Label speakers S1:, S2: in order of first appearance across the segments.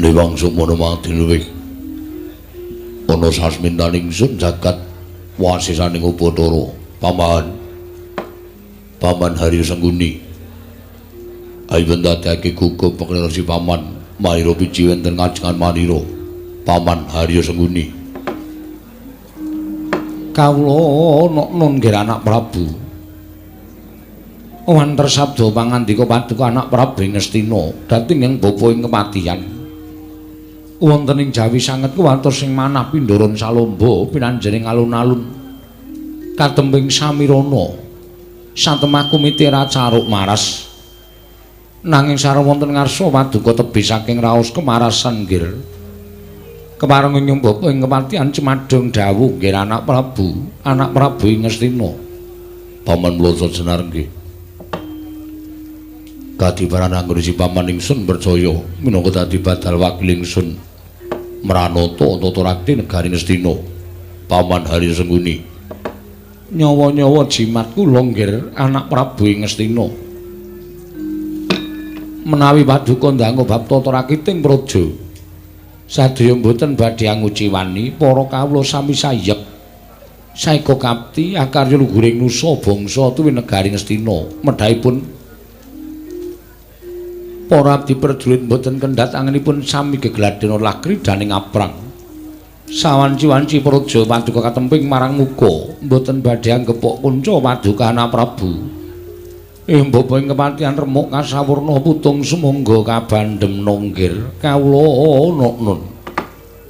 S1: Newang sukmana mangdiluwih ana sasmintaning ingsun jagat wasisaning Upacara. Paman, Paman Haryo Sengguni, ayo ndadekake gugup pekelira si Paman Manira piji wonten ngajengan Manira. Paman Haryo Sengguni, kawula nun nggih anak Prabu. Wanter sabda pangandika paduka anak Prabu ing Ngastina dhateng ing bapa ing kepatihan. Wonten ing Jawi sanget kuwatos sing manah pindharan salomba pinanjening alun-alun katembing samirana satemah kumitira caruk maras. Nanging sareng wonten ngarsa paduka tebih saking raos kemarasan nggir. Kepareng ing bapa ing kepatihan cemadhong dawuh nggih anak Prabu, anak Prabu ing Ngastina. Paman Mloso Jenar nggih. Kadiparan anggone si paman ingsun percaya minangka dadi badal wakil ingsun mranata tata rakti negari Ngastina. Paman Haryo Sengguni, nyawa-nyawa jimat kula nggih anak Prabu ing Ngastina. Menawi paduka ndangu bab tata rakiting praja sadaya mboten badhe anguciwani para kawula sami sayek saeka kapti akarya luhuring nusa bangsa tuwi negari Ngastina. Medhahipun para abdi prajurit mboten kendhat angenipun sami gegladhen lakri daning aprang. Sawanci-wanci praja paduka katemping marang muka mboten badhe anggepok kunca paduka anak Prabu. Ing bapa ing kepatihan remuk kasawurna putung sumangga kabandhem nonggir kawula nun.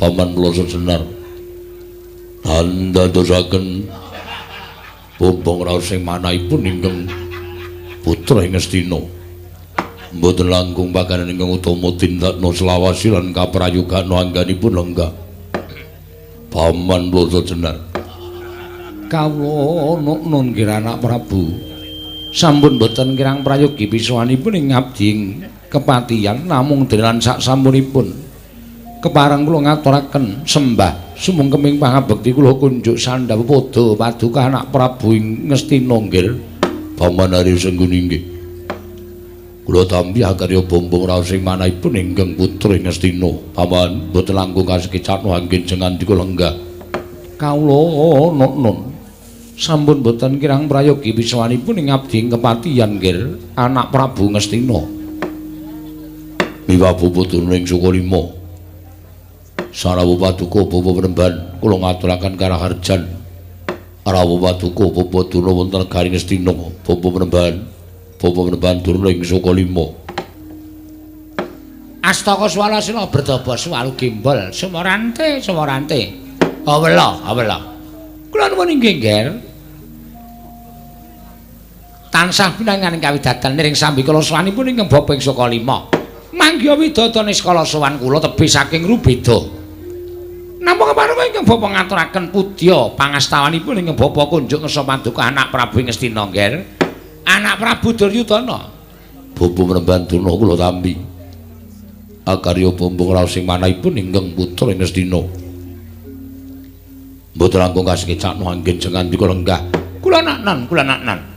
S1: Paman Mloso Jenar andadosaken bumbung raos sing manahipun ingkang putra ing Ngastina. Mboten langkung pakanan ingkang utama tindakna selawasi lan kaprayogana angganipun lenggah. Paman Mloso Jenar, kawula nun nggih anak Prabu. Sampun boten kirang prayogi pisuwanipun ing ngabdi ing kepatihan namung denan sak sampunipun kepareng kula ngaturaken sembah sumungkeming pangabekti kula kunjuk sandhap padha paduka anak Prabu ing Ngastina nggih. Paman Haryo Sengguni nggih. Kula tampi akarya bumbung raos sing manahipun ingkang putra ing Ngastina. Paman boten langkung kasekecakno anggen jengandika lenggah. Kawula nun sampun boten kirang prayogi pisuwanipun ing ngabdi ing kepatihan nggih anak Prabu Ngastina. Miwah bapa durna ing Sukalima. Sarawuh paduka bapa Premban kula ngaturaken karaharjan. Rawuh paduka bapa durna wonten negari Ngastina. Bapa Premban, bapa Premban durna ing Sukalima.
S2: Astaka Swalasena berdaba swalu gembol sumorante sumorante. Awela awela. Kula nuwun inggih nggih. Tansah pinangan ing kawidatan niring sambikala sowanipun ingkang bapa ing Sukalima. Manggiha widodane skala sowan kula tebih saking rubeda. Napa kepareng ingkang bapa ngaturaken pudya pangastawanipun ingkang bapa kunjuk ngersa paduka anak Prabu ing Ngastina nggih. Anak Prabu Duryudana.
S1: Bapa Premban Durna kula tampi. Akarya bumbung raos sing manahipun ingkang putra ing Ngastina. Mboten langkung kasekecakno anggen jengandika lenggah.
S2: Kula naknan, kula naknan.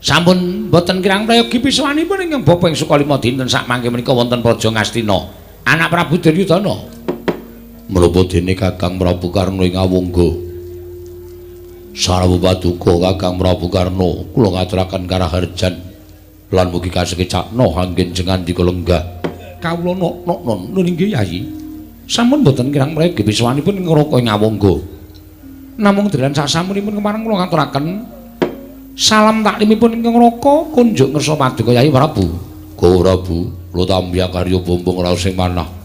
S2: Sampun mboten kirang prayogi pisuwanipun ingkang bapa ing Sukalima dinten sakmangke menika wonten Praja Ngastina. Anak Prabu Duryudana.
S1: Menapa dene Kakang Prabu Karna ing Awangga? Sarawuh paduka Kakang Prabu Karna, kula ngaturaken karaharjan lan mugi kasekecakno anggen jengandika lenggah.
S2: Kawula nok-nok nun inggih Yayi. Sampun mboten kirang prayogi pisuwanipun ing Raka ing Awangga. Namung dalan sasampunipun kepareng kula ngaturaken salam taklimipun ingkang Raka kunjuk ngersa paduka Yayi Prabu.
S1: Go Prabu, kula tampi akarya bumbung raos sing manah.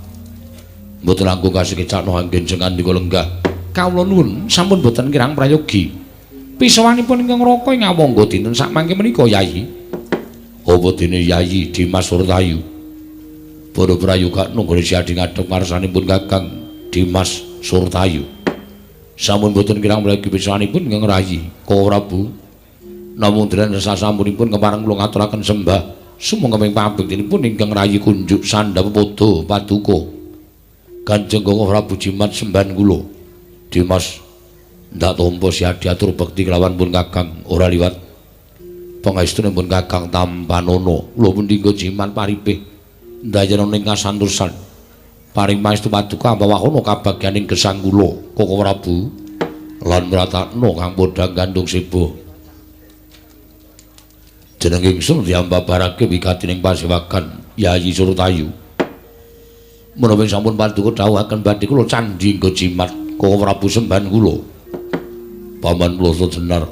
S1: Mboten langkung kasekecakno anggen jengandika lenggah.
S2: Kawula nuwun sampun boten kirang prayogi. Pisuwanipun ingkang Raka ing Awangga dinten sakmangke menika Yayi.
S1: Apa dene Yayi Dimas Surtayu? Para prayogakno nggone siadi ngadhep ngarsanipun Kakang Dimas Surtayu. Sampun boten kirang prayogi pisuwanipun ingkang rayi. Ko Prabu, namung dene sasampunipun kepareng kula ngaturaken sembah sumangga pangabektinipun ingkang rayi kunjuk sandhap padha paduka. Kanjeng Koko Prabu Jimat sembahan kula. Dimas ndak tampa siadi atur bekti kelawan pun Kakang ora liwat. Pangestunipun Kakang Tampanana. Kula pundi nggo jimat paripih ndayana ing kasantosan. Paring pangestu paduka ambawahana kabagyaning gesang kula, Koko Prabu lan mratakna kang podhang gandung seba. Jeneng ingsun diambabarake wigatining pasewakan Yayi Surtayu. Menawi sampun paduka dawuhaken badhe kula candhi nggo jimat Koko Prabu sembahan kula. Paman Ploso Jenar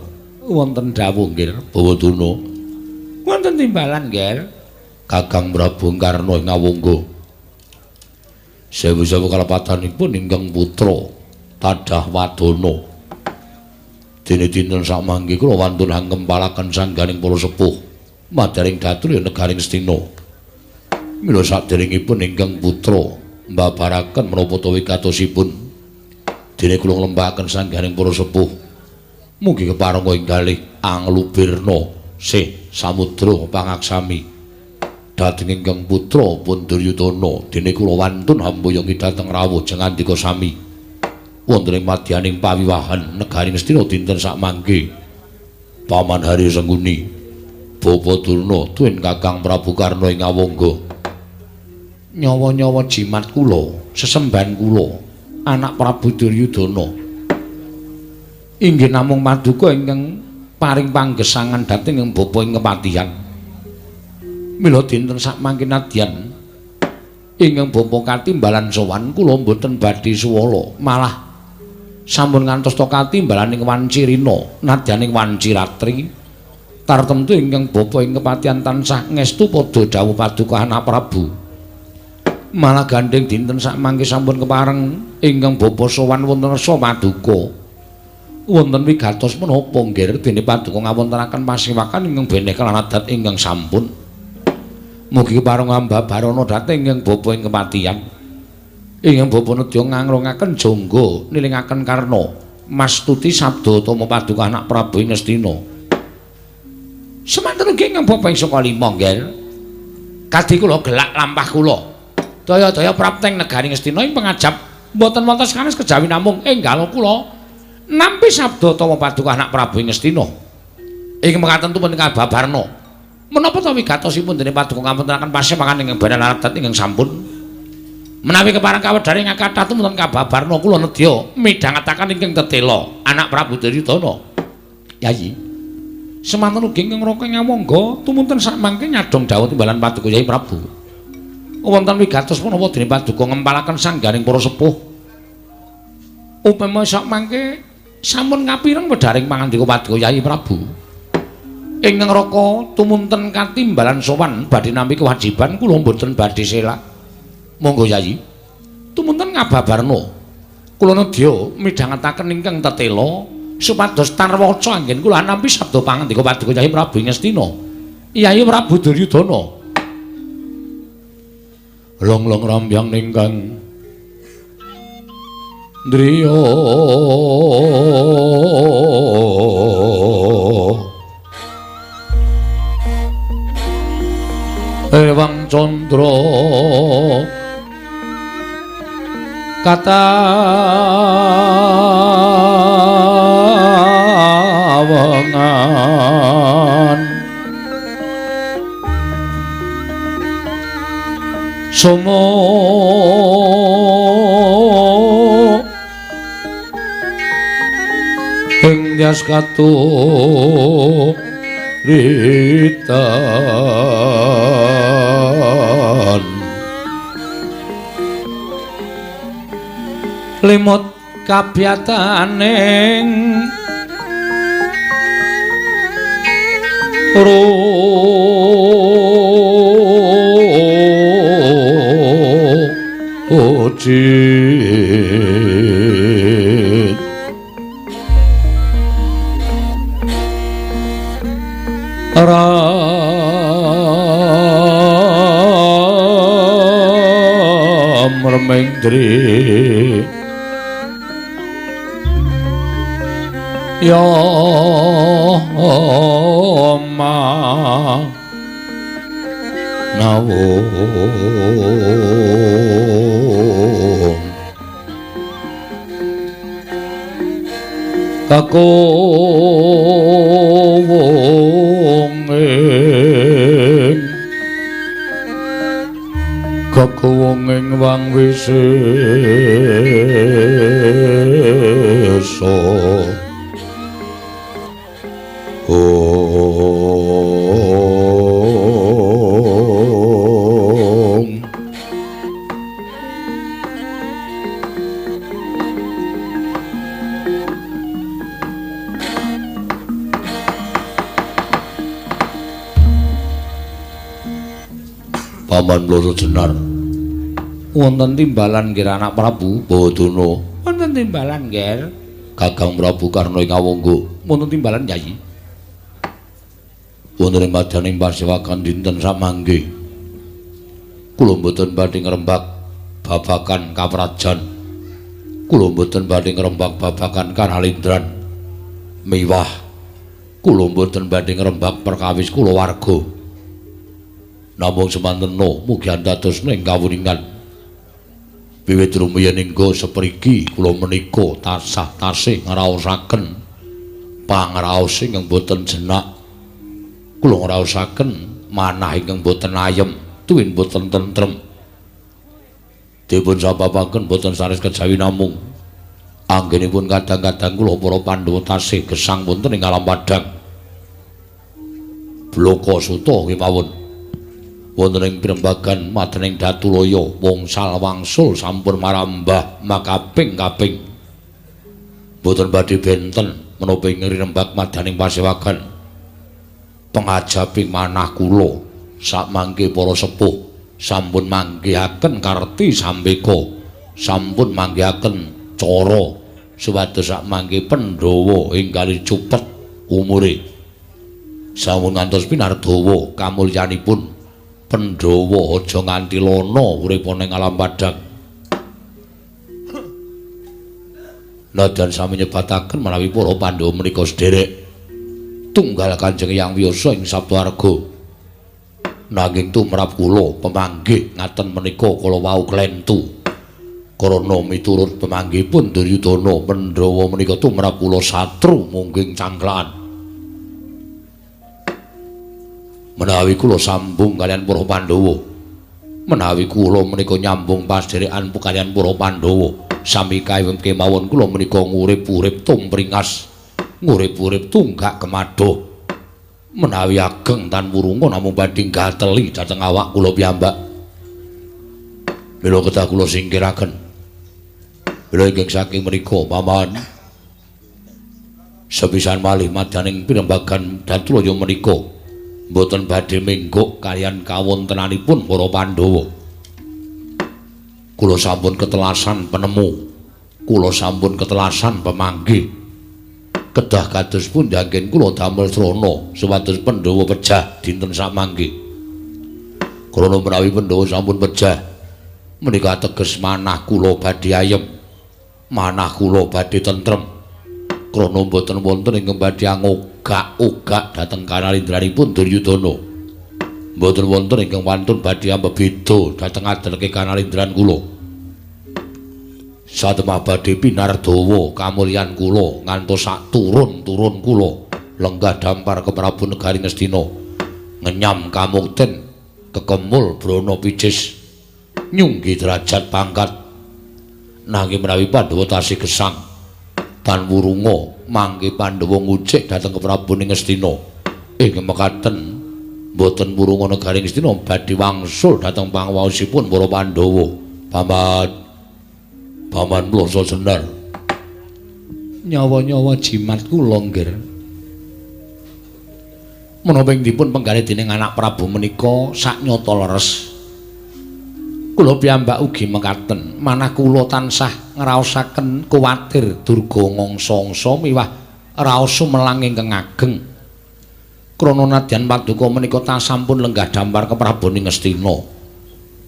S1: wonten dawuh nggih Bawadana.
S2: Wonten timbalan nggih.
S1: Kakang Prabu Karna ing Awangga. Sewu-sewu kalepatanipun ingkang putra Tadah Wadana. Dene dinten sakmangke kula wantun angkempalaken sangganing para sepuh madaring datur ya negaring Astina. Mila saderengipun ingkang putra mbabaraken menapa ta wigatosipun dene kula nglembahaken sangganing para sepuh. Mugi keparenga ing galih anglubirna sih samudra pangaksami. Dhateng ingkang putra pun Duryudana dene kula wantun hamboyongi dhateng rawuh jengandika sami wonten ing madyaning pawiwahan negaring Astina dinten sakmangke. Paman Hari Sengkuni, Bapa Durna tuwin Kakang Prabu Karna ing Awangga.
S2: Nyawa-nyawa jimat kula, sesembahan kula, anak Prabu Duryudana inggih namung paduka ingkang paring panggesangan dhateng ing bapa ing kepatihan. Mila dinten sakmangke nadyan ingkang bapa katimbalan sowan kula mboten badhe suwala, malah sampun ngantos ta katimbalan ing wanci rina nadyan ing wanci ratri. Tartemtu ingkang bapa ing kepatihan tansah ngestu padha dawuh paduka anak Prabu. Malah gandheng dinten sakmangke sampun kepareng ingkang bapa sowan wonten resa paduka. Wonten wigatos menapa nggih dene paduka ngawontenaken pasewakan ingkang beneh kelan adat ingkang sampun. Mugi kepareng ambabarana dhateng ingkang bapa ing kepatihan. Ingkang bapa nedya ngangrungaken jangga nilingaken karna mastuti sabda utama paduka anak Prabu ing Astina. Semanten ugi ingkang bapa ing saka lima nggih. Kadhi kula gelak lampah kula. Daya-daya prapteng negari Astina ing pangajap mboten wonten sanes kejawi namung enggal kula nampi sabda utama paduka anak Prabu ing Astina. Ing mekaten tumut kababarna. Menapa ta wigatosipun dene paduka ngawontenaken pasewakan ingkang banan adat ingkang sampun? Menawi kepareng kawedhar ing kathah tumut kababarna kula nedya midhangetaken ingkang tetela anak Prabu Duryudana. Yayi, semanten ugi ingkang Raka Ngawangga tumunten sakmangke nyadhong dawuh timbalan paduka Yayi Prabu. Wonten wigatos menapa dene paduka ngempalaken sangganing para sepuh? Upama sakmangke sampun kapireng wedharing pangandika paduka Yayi Prabu. Ingkang Raka tumunten katimbalan sowan badhe nampi kewajiban kula mboten badhe selak. Monggo Yayi. Tumunten ngababarna. Kula nedya midhangetaken ingkang tetela supados tarwaca anggen kula nampi sabda pangandika paduka Yayi Prabu ing Astina. Yayi Prabu Duryudana.
S1: Long-long rambyang ningkang driya Ewang Candra katawengan somo ing dyas katuritan
S2: limut kabyataning
S1: rujit Ram remendri ya ma nawung kakung Gagawanging wang wisesa. Om. Paman Bloro Jenar. Wonten timbalan nggih anak Prabu Bawadana.
S2: Wonten timbalan nggih.
S1: Kakang Prabu Karna ing Awangga.
S2: Wonten timbalan Yayi.
S1: Wonten ing madyaning pasewakan dinten samangke. Kula mboten badhe ngrembak babagan kaprajan. Kula mboten badhe ngrembak babagan kanalindran. Miwah kula mboten badhe ngrembak perkawis kulawarga. Namung semantena mugi andados ing kawuningan. Wiwit rumiyin hingga sepriki kula menika tansah tasih ngraosaken pangraos ingkang boten jenak. Kula ngraosaken manah ingkang boten ayem, tuwin boten tentrem. Dipun sababaken boten sanes kejawi namung anggenipun kadang-kadang kula para Pandhawa tasih gesang wonten ing alam padhang. Bloko suta kemawon. Wonten ing pirembagan madening Datulaya wongsal wangsul sampun marambah makaping-kaping. Boten badhe benten menapa ing rirembag madaning pasewagan. Pengajaping manah kula sakmangke para sepuh sampun manggihaken karti sambeka, sampun manggihaken cara supados sakmangke Pandhawa enggal cupet umure. Sampun ngantos pinardawa kamulyanipun Pandhawa aja nganti lana urip ning alam padhang. Nadyan sami nyebataken menawi para Pandhawa menika sederek tunggal Kanjeng Hyang Wiyasa ing Saptwarga. Nanging tumrap kula pemanggih ngaten menika kala wau klentu. Karana miturut pemanggihipun Duryudana Pandhawa menika tumrap kula satru mungging cangklakan. Menawi kula sambung kaliyan para Pandhawa, menawi kula menika nyambung pasdherekan kaliyan para Pandhawa, sami kemawon kula menika ngurip-urip tumpringas, ngurip-urip tunggak kemadoh. Menawi ageng tan wurunga namung badhe gateli dhateng awak kula piyambak. Mila kedah kula singkiraken. Mila ingkang saking menika paman sepisan malih madyaning pirembagan Datulaya menika mboten badhe menggok kaliyan kawontenanipun para Pandhawa. Kula sampun ketelasan penemu, kula sampun ketelasan pemanggih. Kedah kados pundi anggen kula damel srana supados Pandhawa pejah dinten samangke. Krana menawi Pandhawa sampun pejah, menika teges manah kula badhe ayem, manah kula badhe tentrem. Krana mboten wonten ingkang badhe angogak-ogak dhateng kanalindranipun Duryudana. Mboten wonten ingkang wantun badhe ambebeda dhateng adeleke kanalindran kula. Satemah badhe pinardawa kamulyan kula ngantos sak turun-turun kula lenggah dampar ke Prabu Negari Ngastina, ngenyam kamukten kekemul brana picis nyunggi derajat pangkat. Nanging menawi Pandhawa tasih gesang tan wurunga mangke Pandhawa ngucik dhateng ke Prabu Ngastina. Ing mekaten mboten wurunga negari Ngastina badhe wangsul dhateng pangwaosipun para Pandhawa. Paman Paman Blasa Jenar,
S2: nyawa-nyawa jimat kula nggih.
S1: Menapa ing dipun penggalih dening anak Prabu menika saknyata leres.
S2: Kula piyambak ugi mekaten, manah kula tansah ngraosaken kuwatir durga ngangsa-angsa miwah raos sumelang ingkang ageng. Krana nadyan paduka menika tansah sampun lenggah dampar ke Prabu Ngastina.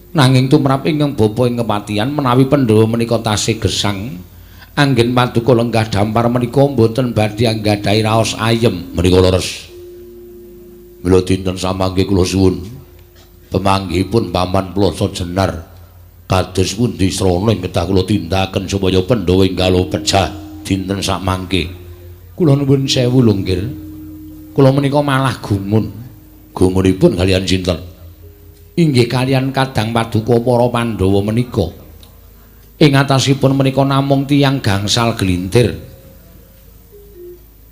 S2: Nanging tumrap ingkang bapa ing kepatihan menawi Pandhawa menika tasih gesang, anggen paduka lenggah dampar menika mboten badhe anggadhahi raos ayem
S1: menika leres. Mila dinten samangke kula suwun pemanggihipun Paman Plasa Jenar kados pundi srana ing kedah kula tindakaken supaya Pandhawa enggal pejah dinten samangke.
S2: Kula nuwun sewu lho nggih. Kula menika malah gumun.
S1: Gumunipun kaliyan sinten? Inggih kaliyan kadang paduka para Pandhawa menika. Ing atasipun menika namung tiyang gangsal glintir.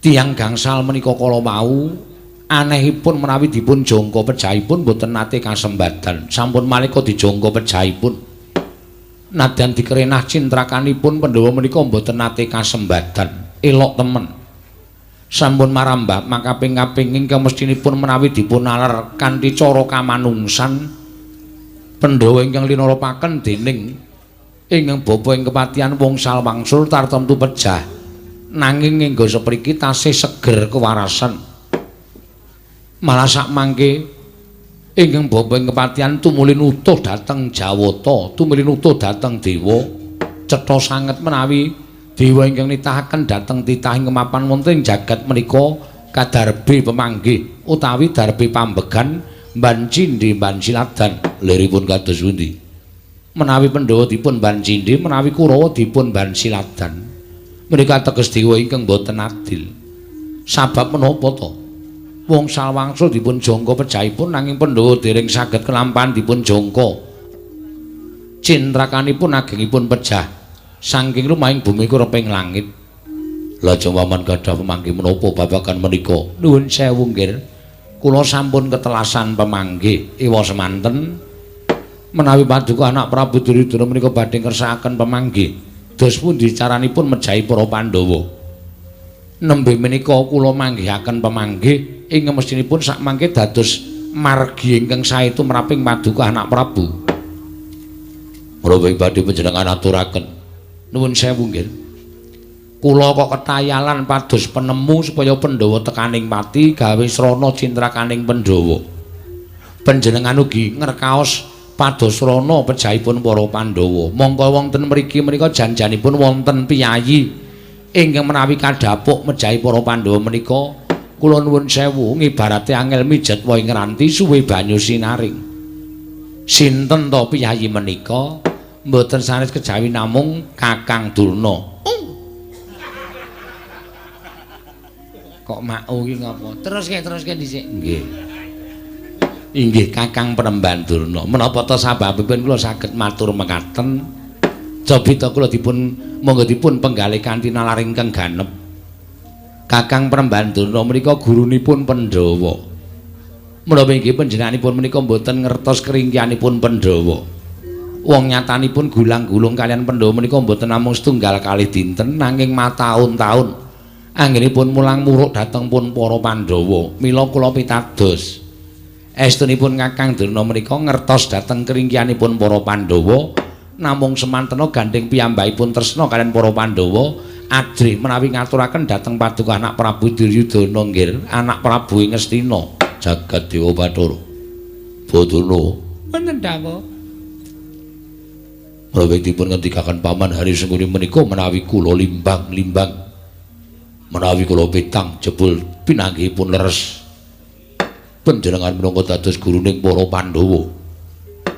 S1: Tiyang gangsal menika kala wau anehipun menawi dipun jangka pejahipun boten nate kasembadan. Sampun malika dijangka pejahipun. Nadyan dikerenah cintrakanipun Pandhawa menika boten nate kasembadan. Elok temen. Sampun marambah makaping-kaping ingkang mestinipun menawi dipun nalar kanthi cara kamanungsan Pandhawa ingkang linarapaken dening ingkang bapa ing kepatihan wongsal wangsul tartemtu pejah, nanging engga sepriki tasih seger kewarasan. Malah sakmangke ingkang bapa ing kepatihan tumuli nutuh dhateng Jawata, tumuli nutuh dhateng dewa. Cetha sanget menawi dewa ingkang nitahaken dhateng titah ing mapan wonten ing jagat menika kadarbe pemanggih utawi darbe pambegan mban cindhe mban siladan. Liripun kados pundi? Menawi Pandhawa dipun mban cindhe, menawi Kurawa dipun mban siladan. Menika teges dewa ingkang boten adil. Sabab menapa to? Wong salwangsul dipun jangka pejahipun nanging Pandhawa dereng saged kelampahan dipun jangka. Cintrakanipun agengipun pejah saking lumahing bumi kureping langit. Lajeng paman gadah pemanggih menapa babagan menika? Nuwun sewu nggih. Kula sampun ketelasan pemanggih ewa semanten. Menawi paduka anak Prabu Duryudana menika badhe ngersakaken pemanggih, dos pundi caranipun mejahi para Pandhawa? Nembe menika kula manggihaken pemanggih ing mestinipun sakmangke dados margi ingkang sae tumraping paduka anak Prabu. Menawi badhe panjenengan aturaken. Nuwun sewu nggih. Kula kok ketayalan pados penemu supaya Pandhawa tekaning pati gawe srana cintrakaning Pandhawa. Panjenengan ugi ngrekaos pados srana pejahipun para Pandhawa. Mongko wonten mriki menika janjanipun wonten piyayi ingkang menawi kadhapuk mejahi para Pandhawa menika kula nuwun sewu ngibarate angel mijet wae ngranti suwe banyu sinaring. Sinten to piyayi menika? Mboten sanes kejawi namung Kakang Durna. Kok mau iki ngapa? Teruske dhisik. Nggih. Inggih Kakang Penemban Durna. Menapa ta sababipun kula saged matur mekaten? Jabita kula dipun monggo dipun penggalih kanthi nalar ingkang ganep. Kakang Penemban Durna menika gurunipun Pandhawa. Menapa inggih panjenenganipun menika mboten ngertos keringkianipun Pandhawa. Wong nyatanipun gulang-gulung kaliyan Pandhawa menika mboten namung setunggal kalih dinten nanging mataun-taun. Anggenipun mulang muruk dhateng pun para Pandhawa. Mila kula pitados. Estunipun Kakang Durna menika ngertos dhateng keringkianipun para Pandhawa, namung semantena gandheng piyambakipun tresna kaliyan para Pandhawa, ajrih menawi ngaturaken dhateng paduka anak Prabu Duryudana nggih, anak Prabu ing Ngastina, jagat Dewa Bathara. Badana
S2: wonten dawuh.
S1: Menawi dipun ngendikaken Paman Hari Sengkuni menika menawi kula limbang-limbang, menawi kula petang jebul pinanggihipun leres. Panjenengan minangka dados guruning para Pandhawa.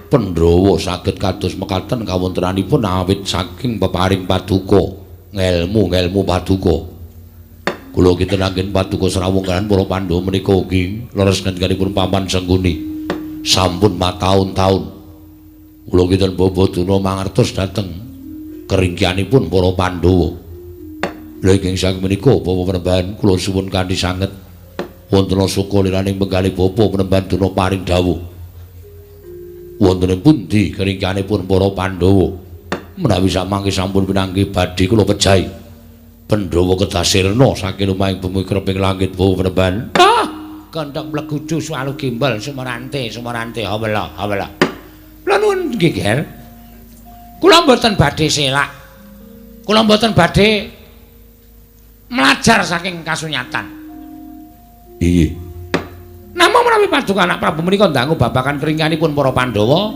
S1: Pandhawa saged kados mekaten kawontenanipun awit saking peparing paduka, ngelmu-ngelmu paduka. Kula kinten anggen paduka srawung kaliyan para Pandhawa menika ugi leres ngendikanipun Paman Sengkuni. Sampun mataun-taun kula kinten Bapa Durna mangertos dhateng keringkianipun para Pandhawa. Lha ingkang saking menika Bapak Penemban kula suwun kanthi sanget wonten suka liraning penggalih Bapa Penemban Durna paring dawuh. Wonten ing pundi keringkianipun para Pandhawa? Menawi samangke sampun pinanggih badhe kula pejahi. Pandhawa kedah sirna saking lumahing bumi kreping langit Bapak Penemban.
S2: Ah, gondhong mlegudu suwalu gimbal sumerante sumerante hawela hawela. Kula nuwun nggih, Ger. Kula mboten badhe selak. Kula mboten badhe mlajar saking kasunyatan.
S1: Iya.
S2: Namung menawi paduka anak Prabu menika ndangu babagan keringkianipun para Pandhawa,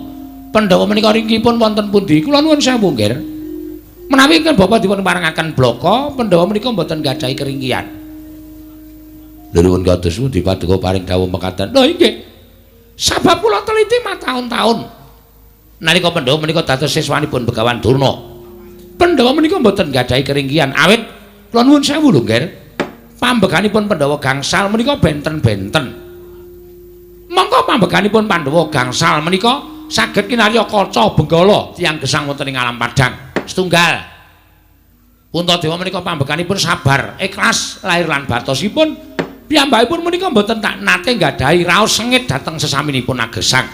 S2: Pandhawa menika ringkihipun wonten pundi? Kula nuwun sewu, Ger. Menawi ingkang bapa dipun parengaken blaka, Pandhawa menika mboten gadhahi keringkian.
S1: Lha nuwun kados pundi paduka paring dawuh mekaten?
S2: Lho inggih. Sabab kula teliti mataun-taun. Nalika Pandhawa menika dados siswanipun Begawan Durna, Pandhawa menika mboten gadhahi keringkian. Awit kula nuwun sewu lho, Ger. Pambeganipun Pandhawa gangsal menika benten-benten. Mongko pambeganipun Pandhawa gangsal menika saged kinarya kaca benggala tiyang gesang wonten ing alam padhang. Setunggal. Puntadewa menika pambeganipun sabar, ikhlas lahir lan batosipun. Piyambakipun menika mboten tak nate nggadahi raos sengit dhateng sesaminipun agesang.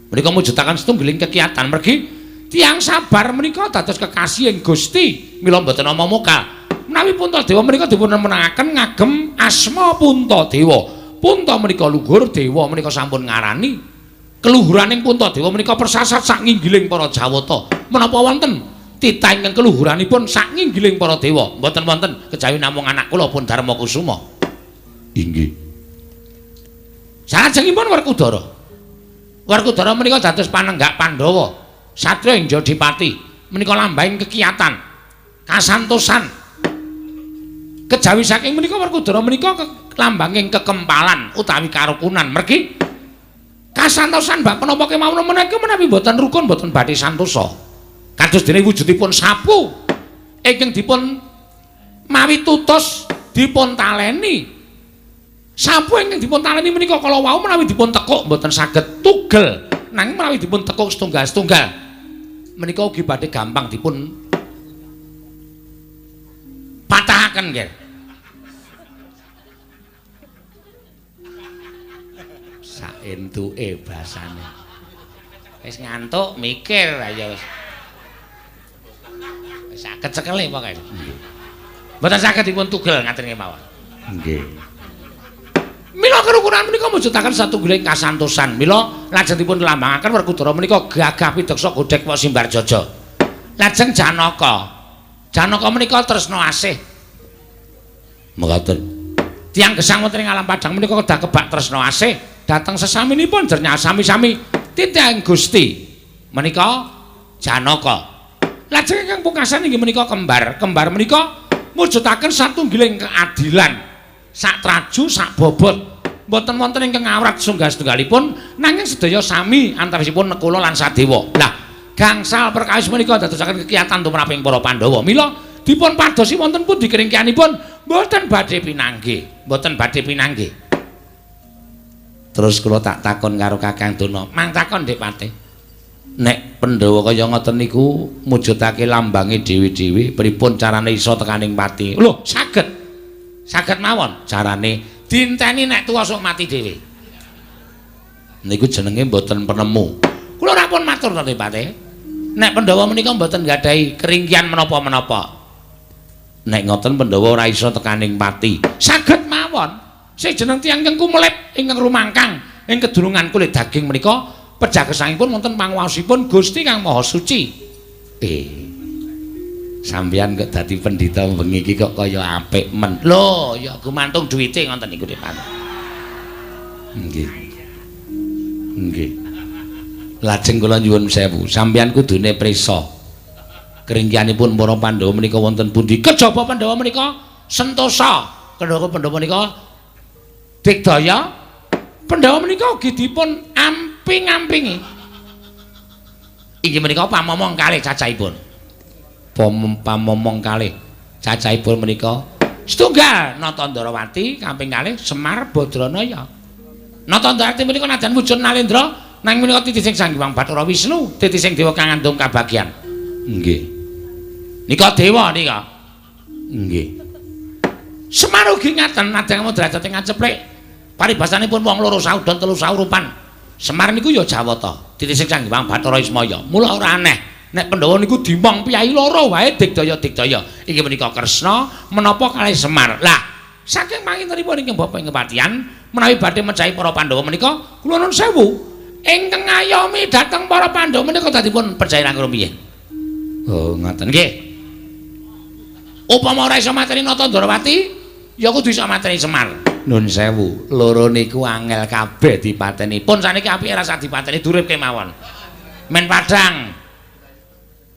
S2: Menika mujudaken setunggiling kekiatan mergi tiyang sabar menika dados kekasihing Gusti, mila mboten ana mokal. Menawi Puntadewa menika dipun menangaken ngagem asma Puntadewa. Punta menika luhur, dewa menika sampun ngarani. Keluhuraning Puntadewa menika persasat sak nginggiling para Jawata. Menapa wonten titah ingkang keluhuranipun sak nginggiling para dewa? Mboten wonten, kejawi namung anak kula pun Darma Kusuma.
S1: Inggih.
S2: Salajengipun Werkudara. Werkudara menika dados panenggak Pandhawa, satriya ing Jodipati. Menika lambanging kekiatan, kasantosan. Kejawi saking menika Werkudara menika lambanging kekempalan utawi karukunan. Mergi kasantosan bab menapa kemawon menika menawi mboten rukun mboten badhe santosa. Kados dene wujudipun sapu ingkang dipun mawi tutus dipun taleni. Sapu ingkang dipun taleni menika kala wau menawi dipun tekuk mboten saged tugel, nanging menawi dipun tekuk setunggal-setunggal menika ugi badhe gampang dipun patahaken nggih. Saentuke basane. Wis ngantuk mikir ayo wis. Wis saged cekele pokoke.
S1: Nggih.
S2: Mboten saged dipun tugel ngaten kemawon.
S1: Nggih.
S2: Mila kerukunan menika mujudaken satunggiling kasantosan. Mila lajeng dipun lambangaken Werkudara menika gagah pideksa godhek wok Simbarjaja. Lajeng Janaka. Janaka menika tresna asih.
S1: Mekaten.
S2: Tiyang gesang wonten ing alam padhang menika kedah kebak tresna asih dhateng sesaminipun jernya sami-sami titahing Gusti. Menika Janaka. Lajeng ingkang pungkasan inggih menika kembar. Kembar menika mujudaken satunggiling keadilan. Sak traju sak bobot. Mboten wonten ingkang awrat sunggal setunggalipun nanging sedaya sami antawisipun Nekula lan Sadewa. Lah, gangsal perkawis menika dadosaken kekiatan tumraping para Pandhawa. Mila dipun padosi wonten pundi keringkianipun mboten badhe pinanggih, mboten badhe pinanggih.
S1: Terus kula tak takon karo Kakang Dona.
S2: Mang takon Dik Pate.
S1: Nek Pandhawa kaya ngoten niku mujudake lambange dhewe-dhewe, pripun carane iso tekaning pati?
S2: Lho, saged. Saged mawon
S1: carane
S2: dinteni nek tuwa sok mati dhewe.
S1: Niku jenenge mboten penemu.
S2: Kula ora pun matur to, Pate. Nek Pandhawa menika mboten nggadahi keringkian menapa-menapa.
S1: Nek ngoten Pandhawa ora iso tekaning pati.
S2: Saged mawon. Sing jeneng tiyang ingkang kumelip ingkang rumangkang ing kedulungan kulit daging menika pejah gesangipun wonten panguwasipun Gusti Kang Maha Suci.
S1: Sampeyan kok dadi pendhita bengi iki kok kaya apik men.
S2: Lho, ya gumantung duwite ngoten niku Dik Pate.
S1: Nggih. Nggih. Lajeng kula nyuwun sewu, sampeyan kudune prisa. Keringkianipun para Pandhawa menika wonten pundi?
S2: Kejaba Pandhawa menika sentosa. Kejaba Pandhawa menika digdaya. Pandhawa menika ugi dipun amping-ampingi. Inggih menika pamomong kalih cacahipun.
S1: Pamomong kalih cacahipun menika
S2: setunggal Natandarawati, kaping kalih Semar Badranaya. Natandarawati menika najan wujud Nalendra nanging menika titising Sang Hyang Bathara Wisnu, titising dewa kang ngandung kabagyan.
S1: Nggih.
S2: Nika dewa nika.
S1: Nggih.
S2: Semar ugi ngaten najan derajate ngaceplik. Paribasanipun wong loro saudon telu saurupan. Semar niku ya Jawata, titising Sang Hyang Bathara Ismaya. Mula ora aneh nek Pandhawa niku dimong piyayi loro wae digdaya-digdaya. Inggih menika Kresna menapa kalih Semar. Lah, saking pangintenipun ingkang bapa ing kepatihan menawi badhe mejahi para Pandhawa menika kula nuwun sewu ingkang ngayomi dhateng para Pandhawa menika dadipun pejahi langkung rumiyin.
S1: Oh, ngoten.
S2: Nggih. Upama ora iso mateni Natandarawati, ya kudu iso mateni Semar.
S1: Nun sewu, loro niku angel kabeh dipateni.
S2: Pun saniki apike rasa dipateni durip kemawon. Men padhang.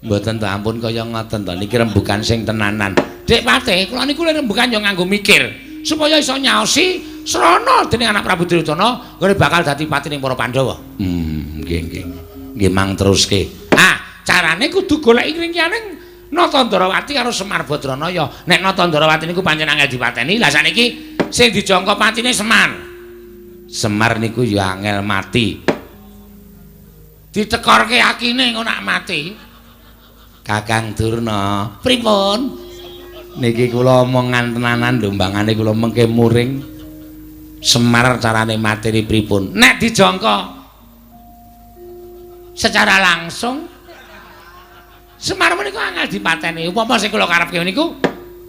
S1: Mboten to ampun kaya ngoten to niki rembukan sing tenanan.
S2: Dik Pate, kula niku rembukan yo nganggo mikir supaya iso nyaosi srana dening anak Prabu Duryudana nggone bakal dadi patining para Pandhawa.
S1: Nggih nggih. Nggih mang teruske.
S2: Ah, carane kudu golek ringkianing Natandarawati karo Semar Badranaya. Nek Natandarawati niku pancen angel dipateni, lah saniki sing dijangka patine Semar. Semar niku ya angel mati. Ditekorke akine engko nak mati.
S1: Kakang Durna,
S2: pripun?
S1: Niki kula omongan tenanan lho, mbangane kula mengke muring. Semar carane mateni pripun?
S2: Nek dijangka secara langsung Semar menika angel dipateni. Upama sing kula karepke niku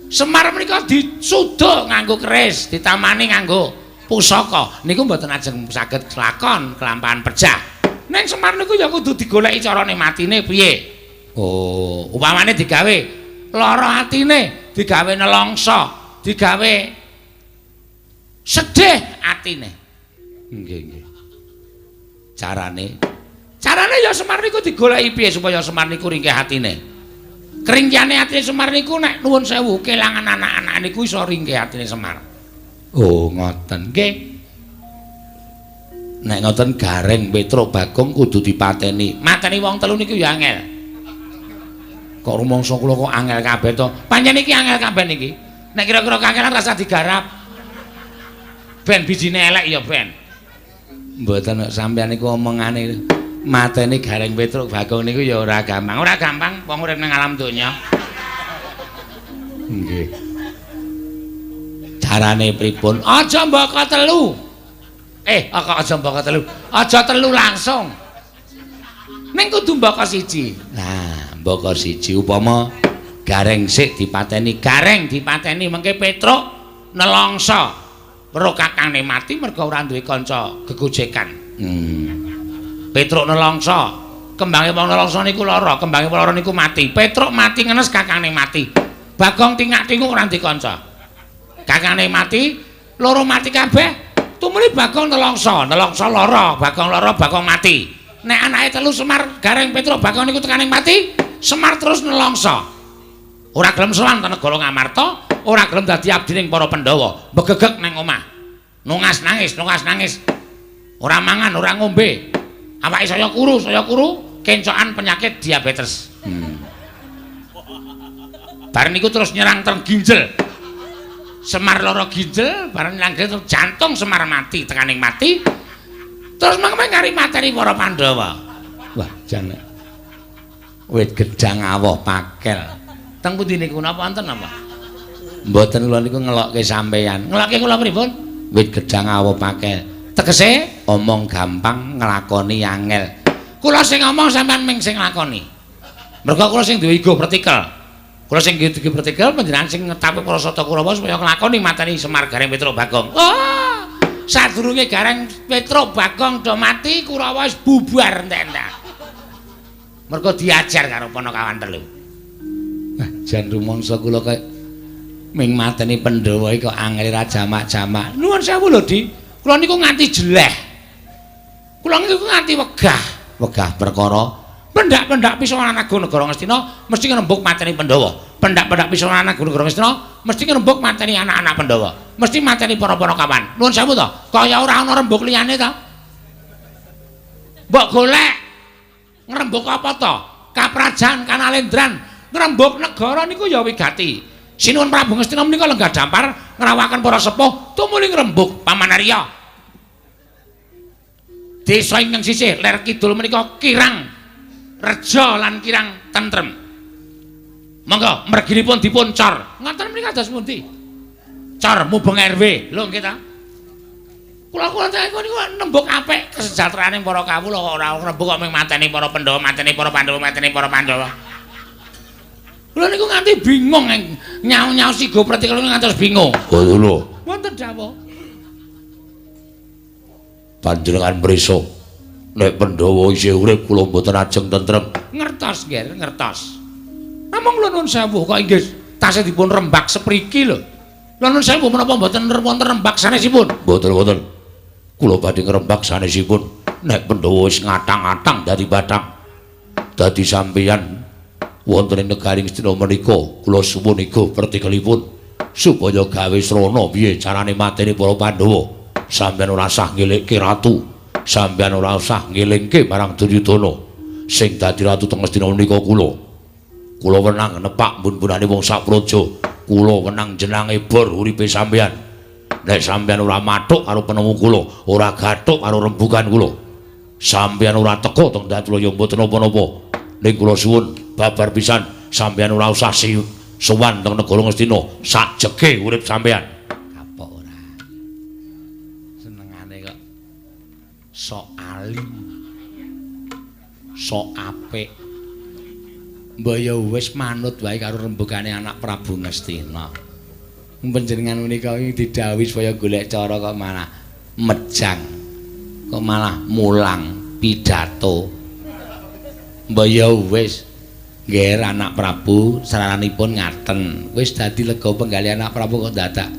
S2: Semar menika disuda nganggo keris, ditamani nganggo pusaka. Niku mboten ajeng saged lakon kelampahan pejah. Ning Semar niku ya kudu digoleki carane matine piye. Oh, upamane digawe lara atine, digawe nelongso, digawe sedih atine.
S1: Nggih, nggih. Carane
S2: Carane ya Semar niku digoleki piye supaya Semar niku ringkih atine. Keringkihane atine Semar niku nek nuwun sewu kelangan anak-anak niku iso ringkih atine Semar.
S1: Oh, ngoten. Nggih. Nek ngoten Gareng Petruk Bagong kudu dipateni.
S2: Mateni wong telu niku ya angel.
S1: Kok rumangsa kula kok angel kabeh to?
S2: Pancen iki angel kabeh niki. Nek kira-kira kangelan rasa digarap. Ben bijine elek ya ben.
S1: Mboten sampeyan niku omongane mateni Gareng Petruk Bagong niku ya ora gampang.
S2: Ora gampang wong urip nang alam donya.
S1: Nggih. Carane pripun?
S2: Aja mbaka telu. Kok aja mbaka telu. Aja telu langsung. Ning kudu mbaka siji.
S1: Nah, mbaka siji upama Gareng sik dipateni,
S2: Gareng dipateni mengke Petruk nelongso. Weruh kakangne mati mergo ora duwe kanca gegojekan. Petruk nelongso, kembange wong nelongso niku lara, kembange wong lara niku mati. Petruk mati ngenes kakangne mati. Bagong tingak-tinguk ora duwe kanca. Kakangne mati, loro mati kabeh. Tumuli Bagong nelongso, nelongso lara, Bagong lara, Bagong mati. Nek anake telu Semar, Gareng Petruk Bagong niku tekaning mati, Semar terus nelongso. Ora gelem sowan ten negara Ngamarta, ora gelem dadi abdining para Pandhawa, begegeg nang omah. Nungas nangis, nungas nangis. Ora mangan, ora ngombe. Awake saya kuru, kencokan penyakit diabetes. Bareng niku terus nyerang teng ginjel. Semar lara ginjel, bareng nyerang ginjel jantung Semar mati, tekaning mati. Terus mangke ngari mateni para Pandhawa.
S1: Wah, jan wit gedang awoh pakel.
S2: Teng pundi niku napa wonten napa?
S1: Mboten kula niku ngelokke sampeyan.
S2: Ngelokke kula pripun?
S1: Wit gedang awoh pakel.
S2: Tegese
S1: omong gampang nglakoni angel.
S2: Kula sing ngomong sampean ming sing nglakoni. Mergo kula sing duwe ego vertikal. Kula sing duwe ego vertikal panjenengan sing ngetapi para Sata Kurawa supaya nglakoni mateni Semar Gareng Petruk Bagong. Oh, sadurunge Gareng Petruk Bagong do mati Kurawa wis bubar entek-entek. Mergo diajar karo Panakawan telu.
S1: Wah, jan rumangsa kula kaya ming mateni Pandhawa iki kok angel ra jamak-jamak.
S2: Nuwun sewu lho, Di. Kula niku nganti jeleh. Kula niku nganti wegah.
S1: Wegah perkara
S2: pendak-pendak pisowan agung negara Ngastina mesti ngrembug mateni Pandhawa. Pendak-pendak pisowan agung negara Ngastina mesti ngrembug mateni anak-anak Pandhawa. Mesti mateni para panakawan. Nuwun sewu to, kaya ora ana rembug liyane to. Mbok golek ngrembug apa to? Kaprajan Kanalendran ngrembug negara niku ya wigati. Sinuwun Prabu Ngastina menika lenggah dampar ngrawaken para sepuh tumuli ngrembug Paman Arya. Desa ingkang sisih ler kidul menika kirang reja lan kirang tentrem. Monggo merginipun dipun cor. Ngoten menika dados pundi? Cor mubeng RW. Lho nggih ta. Kula-kula niku nembug apik kesejahteraane para kawula kok ora ngrembug kok mung mateni para Pandhawa, mateni para Pandhawa, mateni para Pandhawa. Kula niku nganti bingung nyau-nyau sigo pretikal niku ngantos bingung.
S1: Oh lho.
S2: Wonten dawuh.
S1: Panjenengan mrisa nek Pandhawa isih urip kula mboten ajeng tentrem.
S2: Ngertos nggih, ngertos. Namung kula nuwun sewu kok inggih tasih dipun rembak sepriki lho. Kula nuwun sewu menapa mboten wonten rembak sanesipun?
S1: Mboten wonten. Kula badhe ngrembak sanesipun nek Pandhawa wis ngatang-atang dadi bathang. Dadi sampeyan wonten ing negari Ngastina menika kula suwun ego pertikelipun supaya gawe srana piye carane mateni para Pandhawa. Sampeyan ora usah ngilikke ratu, sampeyan ora usah ngelingke marang Duryudana. Sing dadi ratu teng Ngastina menika kula. Kula wenang nepak mbun-mbunane wong sak praja. Kula wenang jenange bor uripe sampeyan. Nek sampeyan ora mathuk karo penemu kula, ora gathuk karo rembugan kula. Sampeyan ora teka teng dalan kula ya mboten napa-napa. Ning kula suwun babar pisan sampeyan ora usah sowan teng negara Ngastina sakjege urip sampeyan. Kapok ora. Senengane kok sok alim. Sok apik. Mbok ya wis manut wae karo rembugane anak Prabu Ngastina. Panjenengan menika iki didhawuhi supaya golek cara kok malah mejang. Kok malah mulang pidato. Mbok ya wis ngger anak Prabu saranipun ngaten. Wis dadi lega penggalih anak Prabu kok dadak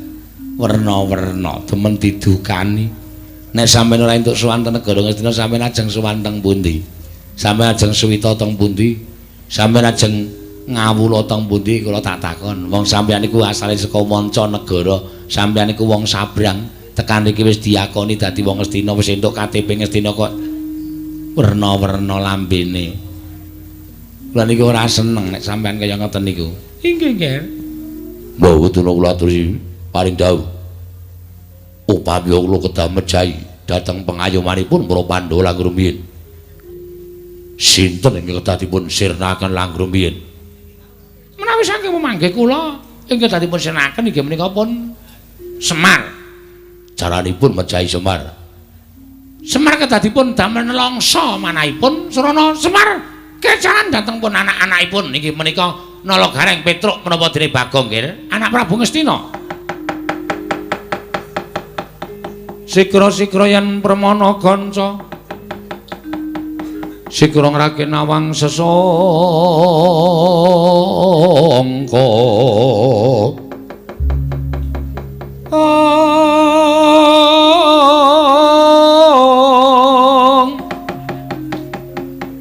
S1: werna-werna demen didukani. Nek sampeyan ora entuk sowan teng negara Ngastina sampeyan ajeng sowan teng pundi? Sampeyan ajeng suwita teng pundi? Sampeyan ajeng ngawula teng pundi kula tak takon. Wong sampeyan niku asale saka manca negara, sampeyan niku wong sabrang, tekan iki wis diakoni dadi wong Ngastina, wis entuk KTP Ngastina kok werna-werna lambene. Kula niku ora seneng nek sampeyan kaya ngoten niku. Inggih, nggih. Mbah kula aturi paring dawuh. Upami kula kedah mejahi dhateng pengayomanipun para Pandhawa langkung rumiyin. Sinten ingkang kedah dipun sirnaken langkung rumiyin? Menawi saking memanggih kula ingkang kedah dipun sirnaken inggih menika pun Semar. Caranipun mejahi Semar. Semar kedah dipun damel nelongso manahipun srana Semar kecaran dhateng pun anak-anakipun inggih menika Nala Gareng Petruk menapa dene Bagong nggih, anak Prabu Ngastina. Sikra-sikra yen permana kanca sikra ngrake nawang sesangka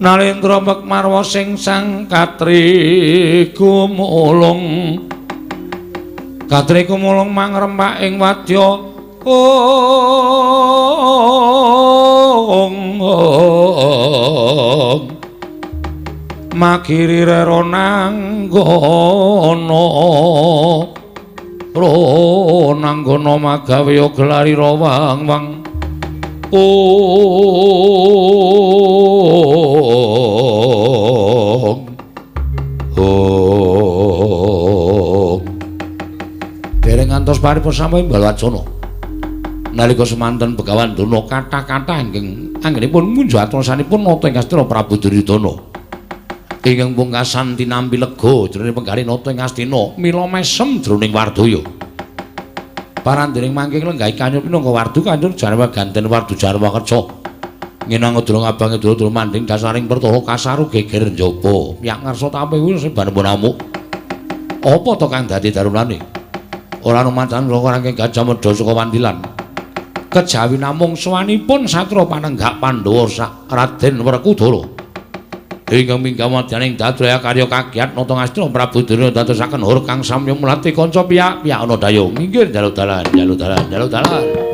S1: Nalendra mekmarwa sing sang katri gumulung katri gumulung mangrempak ing wadya ong magiri reronanggono ronanggono magawe gelari rawang wang ong ong dereng ngantos paripun sampun Balwacana. Nalika semanten Begawan Durna kathah-kathah ingkang anggenipun ngunjuk atrasanipun nata ing Astina Prabu Duryudana. Ingkang pungkasan tinampi lega jroning penggalih nata ing Astina mila mesem jroning wardaya. Parandéning mangke lenggahi kanyur pinangka wardu kanjur jarwa ganten wardu jarwa kerja. Nginang durung abange durung manding dasaring pertara kasaru geger njaba. Piyak ngarsa tape kuwi sebanipun amuk. Apa to kang dadi darunane? Ora numacan rangking Gajah Mada saka Wandilan. Kejawi namung sowanipun satra panenggak Pandhawa sak Raden Werkudara. Ingkang minggah madyaning dadraya karya kagiat nata Ngastina Prabu Durna dadosaken hur kang samya mlati kanca piyak-piyak ana dayung. Minggir njaluk dalan, njaluk dalan, njaluk dalan.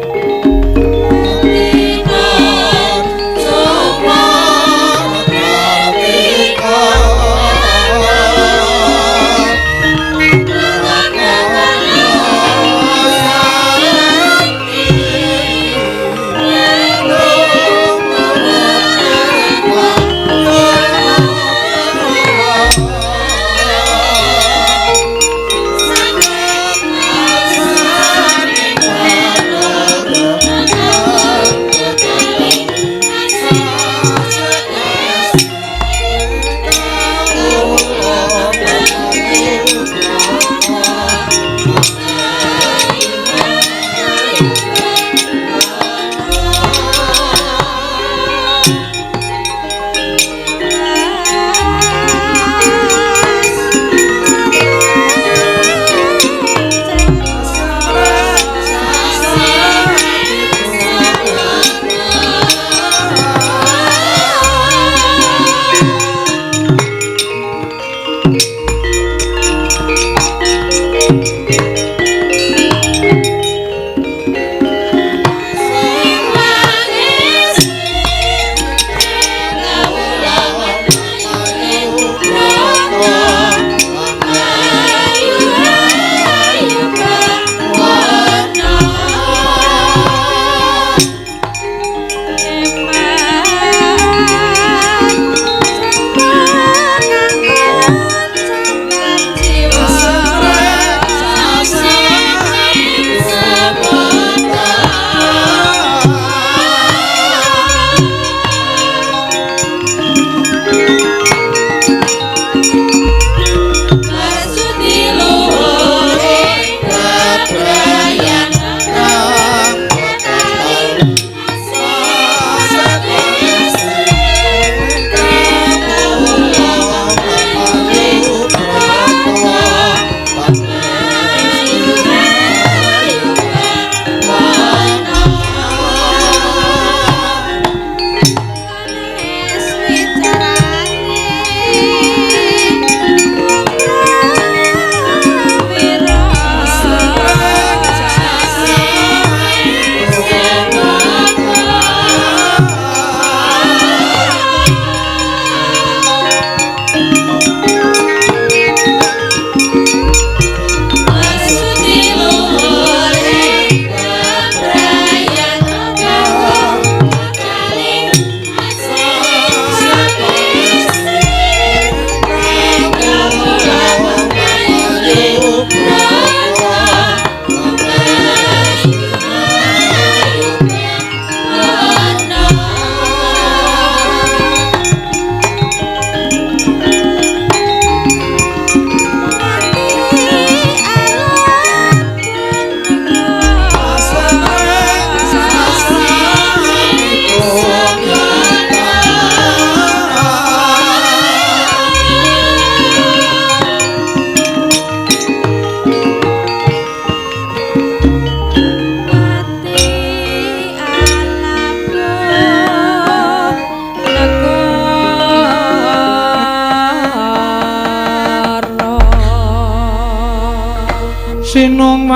S1: Sinungwati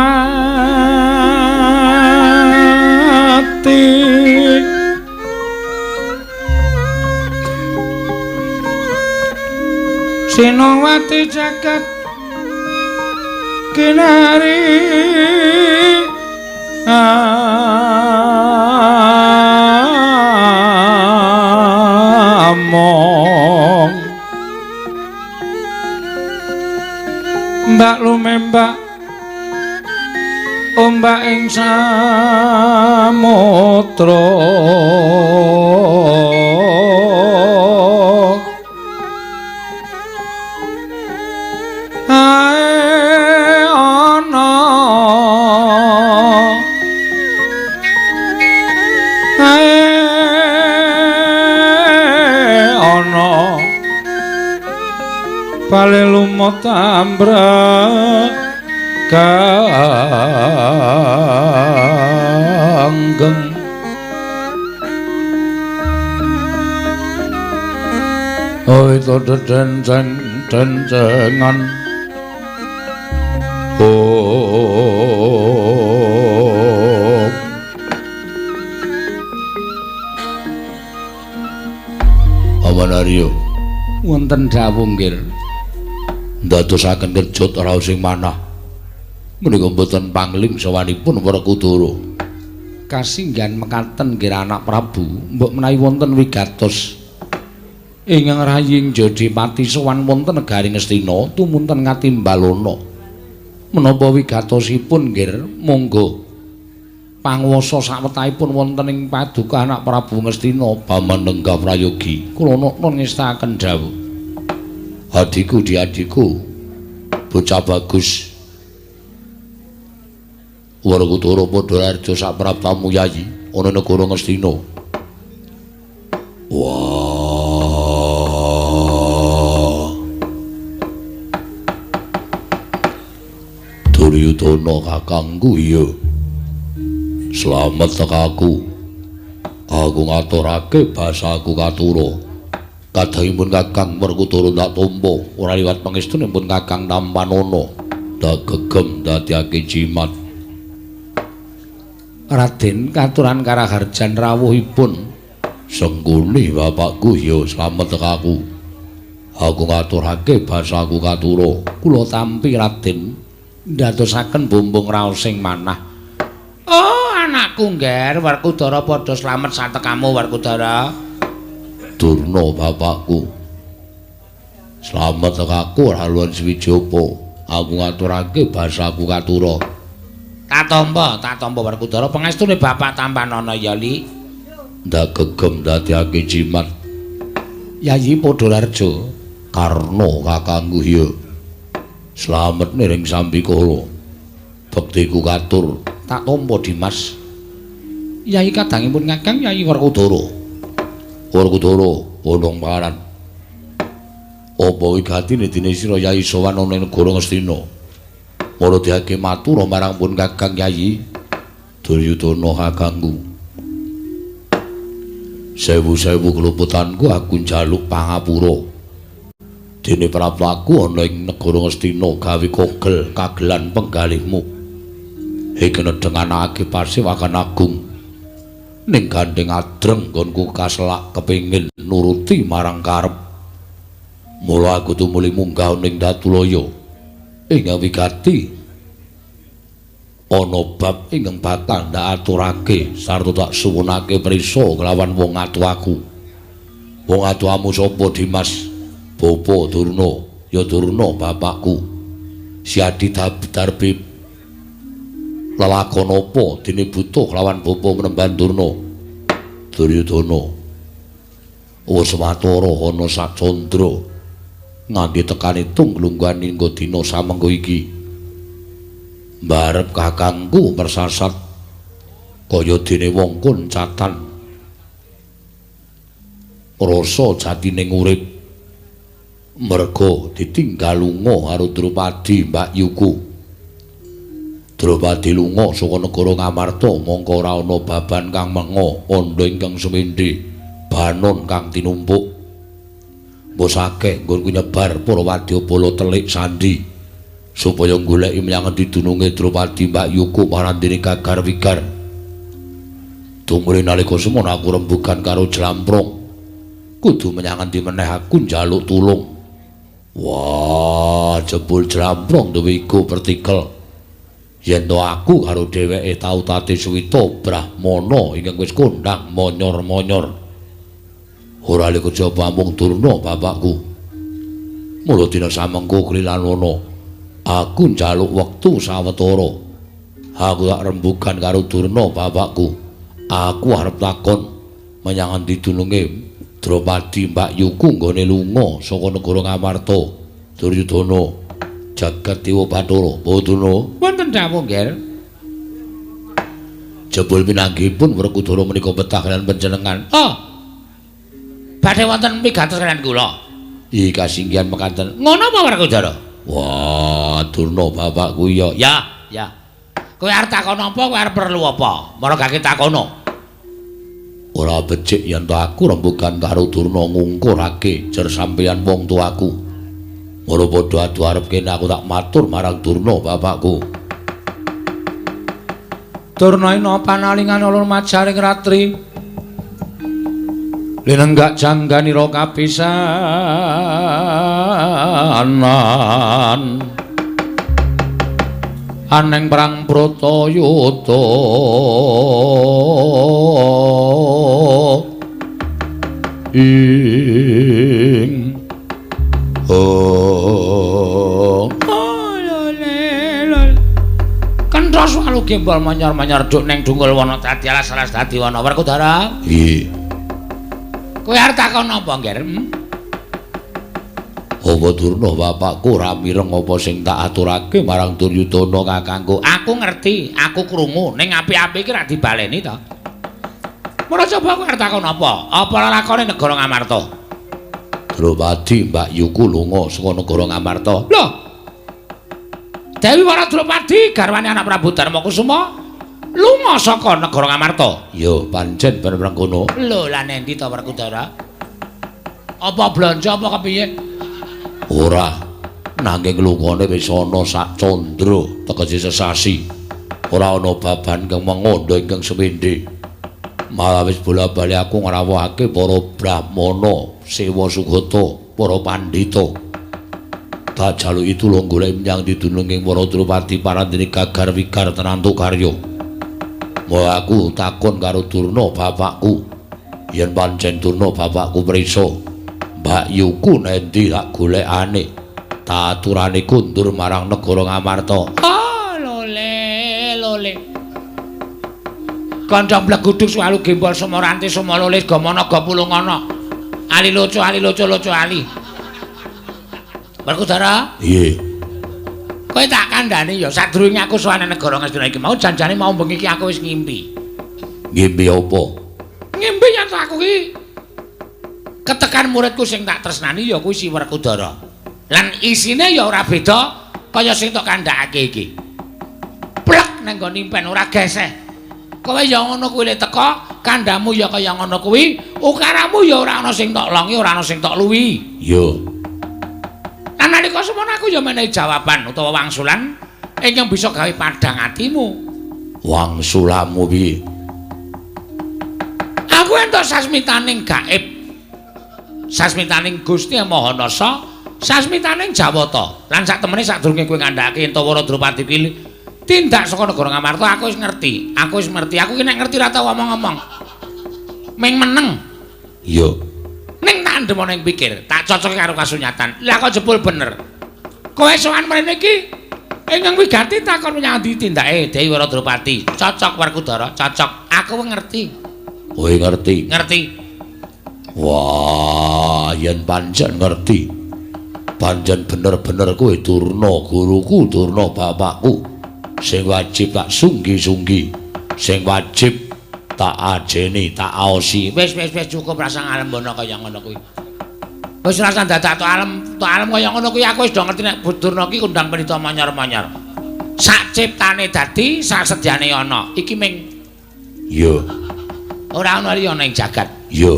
S1: Sinungwati jagat kinari among mbak lumembak ombak ing samudra ae ana ae ana bale lumut ambrek ganggeng. Oh itu dedenceng dencengan oh Paman Arya wonten dawuh nggih ndadosaken kejut raos sing manah menika mboten pangling sawanipun Werkudara. Kasinggihan mekaten nggih anak Prabu, mbok menawi wonten wigatos ingkang raying Jodipati sowan wonten negari Ngastina tumunten ngatimbalana. Menapa wigatosipun nggih monggo panguwasa sawetahipun wonten ing paduka anak Prabu Ngastina Paman Nenggah Prayogi. Kula nokno ngestakaken dawuh. Adiku diadiku bocah bagus Werkudara padha harja sak prabamu Yayi ana negara Ngastina. Wah. Duryudana kakangku iya. Slamet tekaku. Aku ngaturake basaku katura. Kadangipun Kakang Werkudara tak tampa, ora liwat pangestunipun Kakang tampanana. Tak gegem dadiake jimat. Raden katuran karaharjan rawuhipun Sengkuni bapakku ya slamet tekaku. Aku ngaturake basaku katura. Kula tampi Raden ndadosaken bumbung raos sing manah. Oh anakku ngger Werkudara padha slamet satekamu Werkudara. Durna bapakku. Slamet tekaku haluan Swijapa. Aku ngaturake basaku katura. Tak tampa Werkudara pangestune bapak tampanana ya Li. Ndak gegem dadiake jimat. Yayi Padhalarja Karna kakangku ya. Slamet niring sambikala. Bektiku katur tak tampa Dimas. Yayi kadangipun Kakang Yayi Werkudara. Werkudara wonong pangaran. Apa wigatine dene sira Yayi sowan ana ing negara Ngastina? Mula diake matur marang pun Kakang Yayi Duryudana kakangku. Sewu-sewu keluputanku aku njaluk pangapura. Dene prapaku ana ing negara Ngastina gawe kogel kagelan penggalihmu. Iki nedheng anake Pasewakan Agung. Ning gandeng adreng nggonku kaselak kepengin nuruti marang karep. Mula aku tumuli munggah ning Datulaya. Ingkang wigati ana bab ingkang bakal ndak aturake sarta tak suwunake prisa kelawan wong atuaku. Wong atuamu sapa Dimas? Bapa Durna, ya Durna bapakku. Siadi Darbi lelakon apa dene butuh kelawan bapa menemban Durna? Duryudana. Wis watara ana sacandra nganti tekan itung lungguhan hingga dina samengko iki. Mbarep kakangku persasat kaya dene wong kuncatan. Rasa jatine urip merga ditinggal lunga karo Drupadi mbakyuku. Drupadi lunga saka negara Ngamarta mongko ora ana baban kang menga, andha ingkang semendhe, banon kang tinumpuk. Mbok akeh nggonku nyebar para wadyabala telik sandi. Supaya goleki menyang endi dununge Drupadi Mbak Yuku marandene gagar wigar. Tumrih nalika semono aku rembugan karo Jlamprong. Kudu menyang endi meneh aku njaluk tulung. Wah, jebul Jlamprong duwe iku pertikel. Yen to aku karo dheweke tau tate suwita brahmana ingkang wis kondhang monyor-monyor. Ora lek kejaba amung Durna bapakku. Mula dina samengko Klilanana, aku njaluk wektu sawetara. Aku tak rembugan karo Durna bapakku. Aku arep takon menyang endi dununge Drupadi Mbak Yuku nggone lunga saka negara Ngamarta. Duryudana jagat Dewa Bathara. Durna,
S2: wonten dawuh, Nggih.
S1: Jebul pinanggihipun Werkudara menika betah kaliyan panjenengan.
S2: Oh. Badhe wonten pigatos kaliyan kula.
S1: Ih, kasinggihan mekaten.
S2: Ngono apa Werkudara?
S1: Wah, Durna bapakku iya.
S2: Ya, ya. Kowe arep takon apa, kowe arep perlu apa? Mara gake takono.
S1: Ora becik yen to aku rembugan karo Durna ngungkurake jer sampeyan wong tuaku. Mula padha adu arep kene aku tak matur marang Durna bapakku.
S2: Durna ina panalingan alun majaring ratri.
S1: Linenggak jangganira kapisanan. Aneng perang Bratayuda. Ing oh
S2: Kenthos walu gembol manyor-manyor duk neng dungul wana dadi alas-alas dadi wana. Werkudara.
S1: Nggih.
S2: Kowe arep takon apa, Ngger?
S1: Apa Durna bapakku ora mireng apa sing tak aturake marang Duryudana kakangku?
S2: Aku ngerti, aku krungu, ning apik-apik iki ra dibaleni to. Mula coba kowe arep takon apa? Apa lelakone negara Ngamarta?
S1: Drupadi Mbak Yuku lunga saka negara Ngamarta.
S2: Lho. Dewi Wara Drupadi garwane anak Prabu Darmakusuma lunga saka negara Ngamarta.
S1: Ya, pancen bener kono.
S2: Lho, lah nendi to Werkudara? Apa blanja apa kepiye?
S1: Ora. Nanging lungane wis ana sak candra, tegese sesasi. Ora ana baban kang mengondo ingkang sepindhe. Malah wis bola-bali aku ngrawuhake para brahmana, sewa sugata, para pandhita. Tak jaluki tulung golek menyang didununging para Drupadi parandene gagar wigar tenantu karya. Mula aku takon karo Durna bapakku. Yen pancen Durna bapakku prisa, Mbak Yuku nendi tak golekane. Tak aturane kundur marang negara Ngamarta.
S2: Oh, lole, lole. Kanca bleguduk suwalu gembol sumaranti sumalolis gamana gapulungana. Ali loco ali loco loco ali. Werkudara?
S1: Nggih.
S2: Kowe tak kandhani ya sadurunge aku sowan negara Ngastina iki mau janjane mau bengi iki aku wis ngimpi.
S1: Ngimpi apa?
S2: Ngimpi yen aku ki ketekan muridku sing tak tresnani ya kuwi si Werkudara. Lan isine ya ora beda kaya sing tok kandhakake iki. Plek nang nggon impen ora geseh. Kowe ya ngono kuwi le teka, kandhamu ya kaya ngono kuwi, ukaramu ya ora ana sing tok longi, ora ana sing tok luwi.
S1: Iya.
S2: Lan nalika semono aku ya menehi jawaban utawa wangsulan ingkang bisa gawe padhang atimu.
S1: Wangsulanmu piye?
S2: Aku entuk sasmitaning gaib. Sasmitaning Gusti Maha Nasa, sasmitaning Jawata. Lan sak temene sadurunge kowe ngandhakake Entawara Drupadi kuwi tindak saka negara Ngamarta, aku wis ngerti. Aku wis ngerti. Aku ki nek ngerti ora tau omong-omong. Ming meneng.
S1: Iya.
S2: Ning tak andhem ana ing pikir, tak cocoke karo kasunyatan. Lah kok jebul bener. Kowe sowan mrene iki ingkang wigati takon menyang ndi tindake Dewi Wara Drupadi. Cocok Werkudara, cocok. Aku ngerti.
S1: Kowe ngerti?
S2: Ngerti.
S1: Wah, yen pancen ngerti. Pancen bener-bener kowe Durna guruku, Durna bapakku. Sing wajib tak sunggi-sunggi, sing wajib tak ajeni, tak aosi.
S2: Wis wis wis cukup rasa ngalembono kaya ngono kuwi. Wis rasa dadak tok alem kaya ngono kuwi aku wis do ngerti nek Durna ki kondang pendhita manyor-manyor. Sak ciptane dadi, sak sedyane ana. Iki ming
S1: iya.
S2: Ora ana liya ning jagat.
S1: Iya.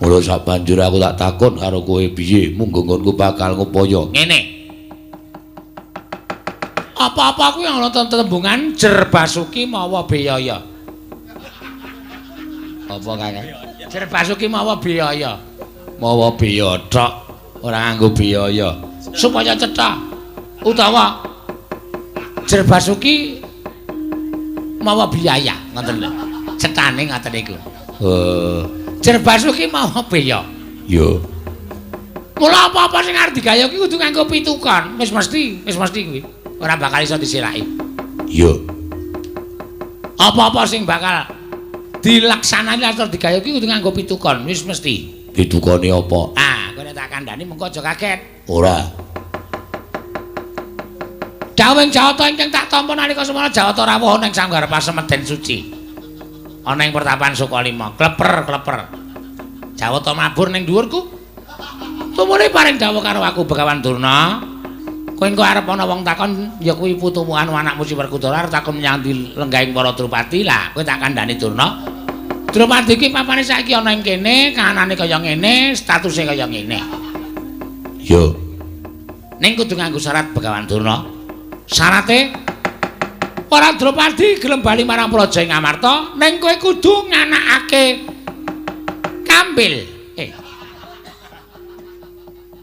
S1: Mula sabanjur aku tak takon karo kowe piye munggo nggonku bakal ngupaya.
S2: Ngene. Apa-apa kuwi ana tetembungan Jer Basuki mawa biyaya. Apa Kakang? Jer Basuki mawa biyaya.
S1: Mawa biya tok, ora nganggo biyaya.
S2: Supaya cetha. Utawa Jer Basuki mawa biaya, ngoten lho. Cethane ngoten niku.
S1: Oh.
S2: Jer Basuki mawa biya.
S1: Yo.
S2: Mula apa-apa sing arep digawe iki kudu nganggo pitukon. Wis mesti kuwi. Ora bakal iso disilaki.
S1: Yo.
S2: Apa-apa sing bakal dilaksanani atau digawe iki kudu nganggo pitukon, wis mesti.
S1: Pitukone apa?
S2: Ah, kowe nek tak kandhani mengko aja kaget.
S1: Ora.
S2: Dawuhing Jawata ingkang tak tampa nalika semana Jawata rawuh ana ing sanggar pasemeden suci. Ana ing pertapan Sukalima, kleper-kleper. Jawata mabur ning dhuwurku. Tumune paring dawuh karo aku Begawan Durna. Kowe engko arep ana wong takon ya kuwi putumu anu anakmu si Werkudara arep takon menyang lenggahing para Drupadi. Lah kowe tak kandhani Durna. Drupadi iki papane saiki ana ing kene, kahanane kaya ngene, statuse kaya ngene.
S1: Yo.
S2: Ning kudu nganggo syarat Begawan Durna. Syarate para Drupadi gelem bali marang Praja ing Amarta, ning kowe kudu nganakake kambil.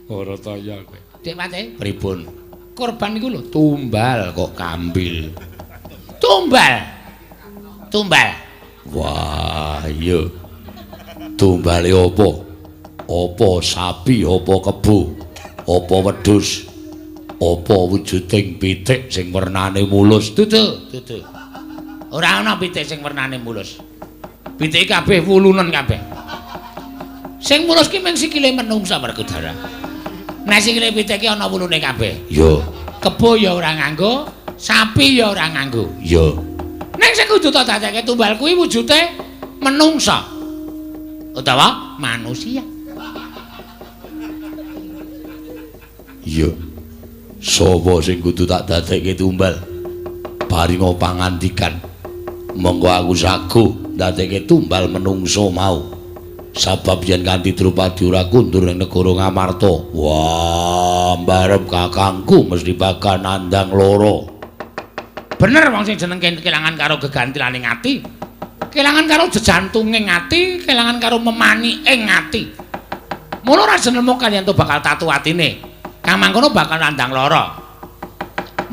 S1: Ora taya kowe.
S2: Dik Mate,
S1: pripun?
S2: Korban iku lho
S1: tumbal kok kambil.
S2: Tumbal. Tumbal.
S1: Wah, iya. Tumbale apa? Apa sapi, apa kebo, apa wedhus, apa wujuding pitik sing wernane mulus?
S2: Dudu, dudu. Ora ana pitik sing wernane mulus. Pitike kabeh wulunen kabeh. Sing mulus ki mung sikile menungsa Werkudara. Nek sikile pitik ki ana wulune kabeh.
S1: Iya.
S2: Kebo ya ora nganggo, sapi ya ora nganggo.
S1: Iya.
S2: Ning sing kudu tak dadekke tumbal kuwi wujute menungsa utawa manusia.
S1: Iya. Sapa sing kudu tak dadekke tumbal? Paringa pangandikan. Monggo aku sagu dadekke tumbal menungsa mau. Sabab yen kanthi Drupadi ora kundur ning negara Ngamarta. Wah, mbarep kakangku mesti bakal nandang loro.
S2: Bener wong sing jeneng kelangan karo gegantilane ati. Kelangan karo jejantunging ati, kelangan karo memani ing ati. Mula ora jenemu kaliyan to bakal tatu atine. Kang mangkono bakal nandang lara.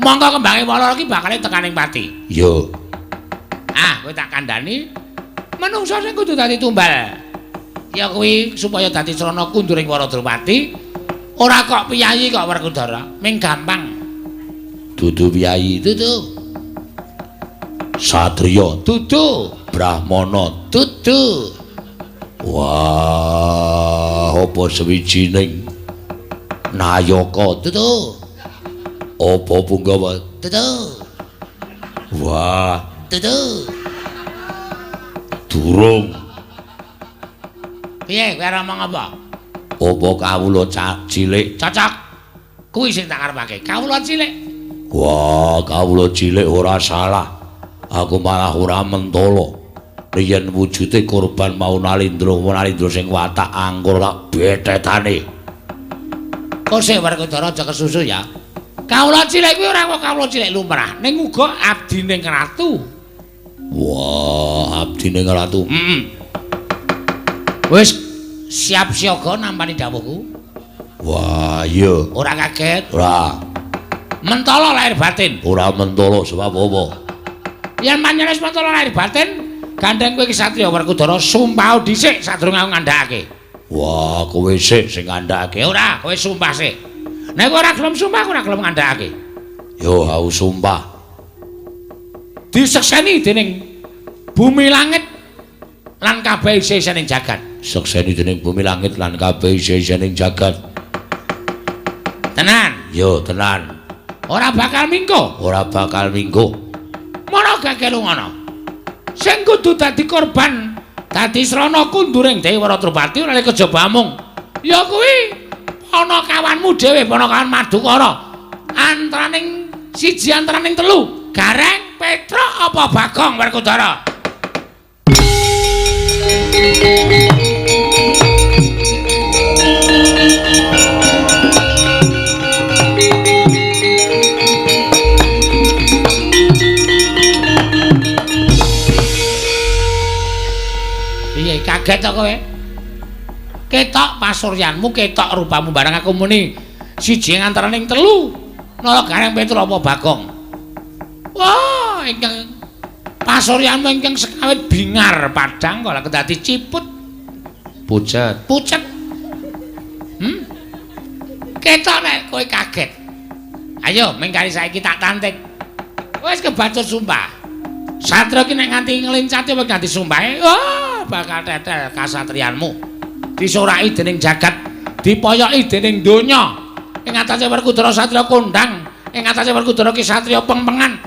S2: Mongko kembange lara iki bakale tekaning pati.
S1: Iya.
S2: Ah, kowe tak kandhani menungsa sing kudu dadi tumbal. Ya kuwi supaya dadi srana kunduring para Drupadi. Ora kok piyayi kok Werkudara, ming gampang.
S1: Dudu piyayi,
S2: dudu.
S1: Satriya,
S2: dudu.
S1: Brahmana,
S2: dudu.
S1: Wah, apa sewijining nayaka,
S2: dudu.
S1: Apa punggawa,
S2: dudu.
S1: Wah,
S2: dudu.
S1: Durung.
S2: Piye kowe arep ngomong apa?
S1: Apa kawula cilik?
S2: Cocok. Kuwi sing tak karepake. Kawula cilik.
S1: Wah, kawula cilik ora salah. Aku malah ora mentolo. Yen wujude korban mau Nalindra, Nalindra sing watak angkur tak bethetane.
S2: Kok sik Werkudara aja kesusu ya. Kawula cilik kuwi ora kok kawula cilik lumrah, ning uga abdine ratu.
S1: Wah, abdine ratu.
S2: Heeh. Wis siap siaga nampani dawuhku.
S1: Wah, iya.
S2: Ora kaget.
S1: Ora.
S2: Mentolo lahir batin.
S1: Ora mentolo sebab apa?
S2: Yen panjenengan wis mentolo lahir batin, gandeng kowe Ksatria Werkudara sumpah dhisik sadurunge aku ngandhakake.
S1: Wah, kowe sik sing ngandhakake.
S2: Ora, kowe sumpah sik. Nek kowe ora gelem sumpah, aku ora gelem ngandhakake.
S1: Yo, aku sumpah.
S2: Disekseni dening bumi langit lan kabeh isih-isining jagat.
S1: Sekseni dening bumi langit lan kabeh isih-isining jagat.
S2: Tenan.
S1: Yo, tenan.
S2: Ora bakal mingko.
S1: Ora bakal mingko.
S2: Mara gagel ngono. Sing kudu dadi korban, dadi srana kunduring Dewi Drupadi ora kejaba amung. Ya kuwi panakawanmu dhewe, panakawan Madukara. Antaraning siji antaraning telu, Gareng, Petruk apa Bagong Werkudara? Kaget to kowe? Ketok pasuryanmu, ketok rupamu barang aku muni siji antaraning telu. Nala Gareng Petruk apa Bagong? Wah, ingkang pasuryanmu ingkang sekawit bingar padhang kok lak dadi ciput.
S1: Pucet.
S2: Pucet. Ketok nek kowe kaget. Ayo mengkari saiki tak tantik. Wis kebacut sumpah. Satria ki nek nganti nglencati apa nganti sumpahe, wah bakal tetel kasatrianmu. Disoraki dening jagat, dipoyoki dening donya. Ing atase Werkudara satria kondang, ing atase Werkudara ki satria pengpengan.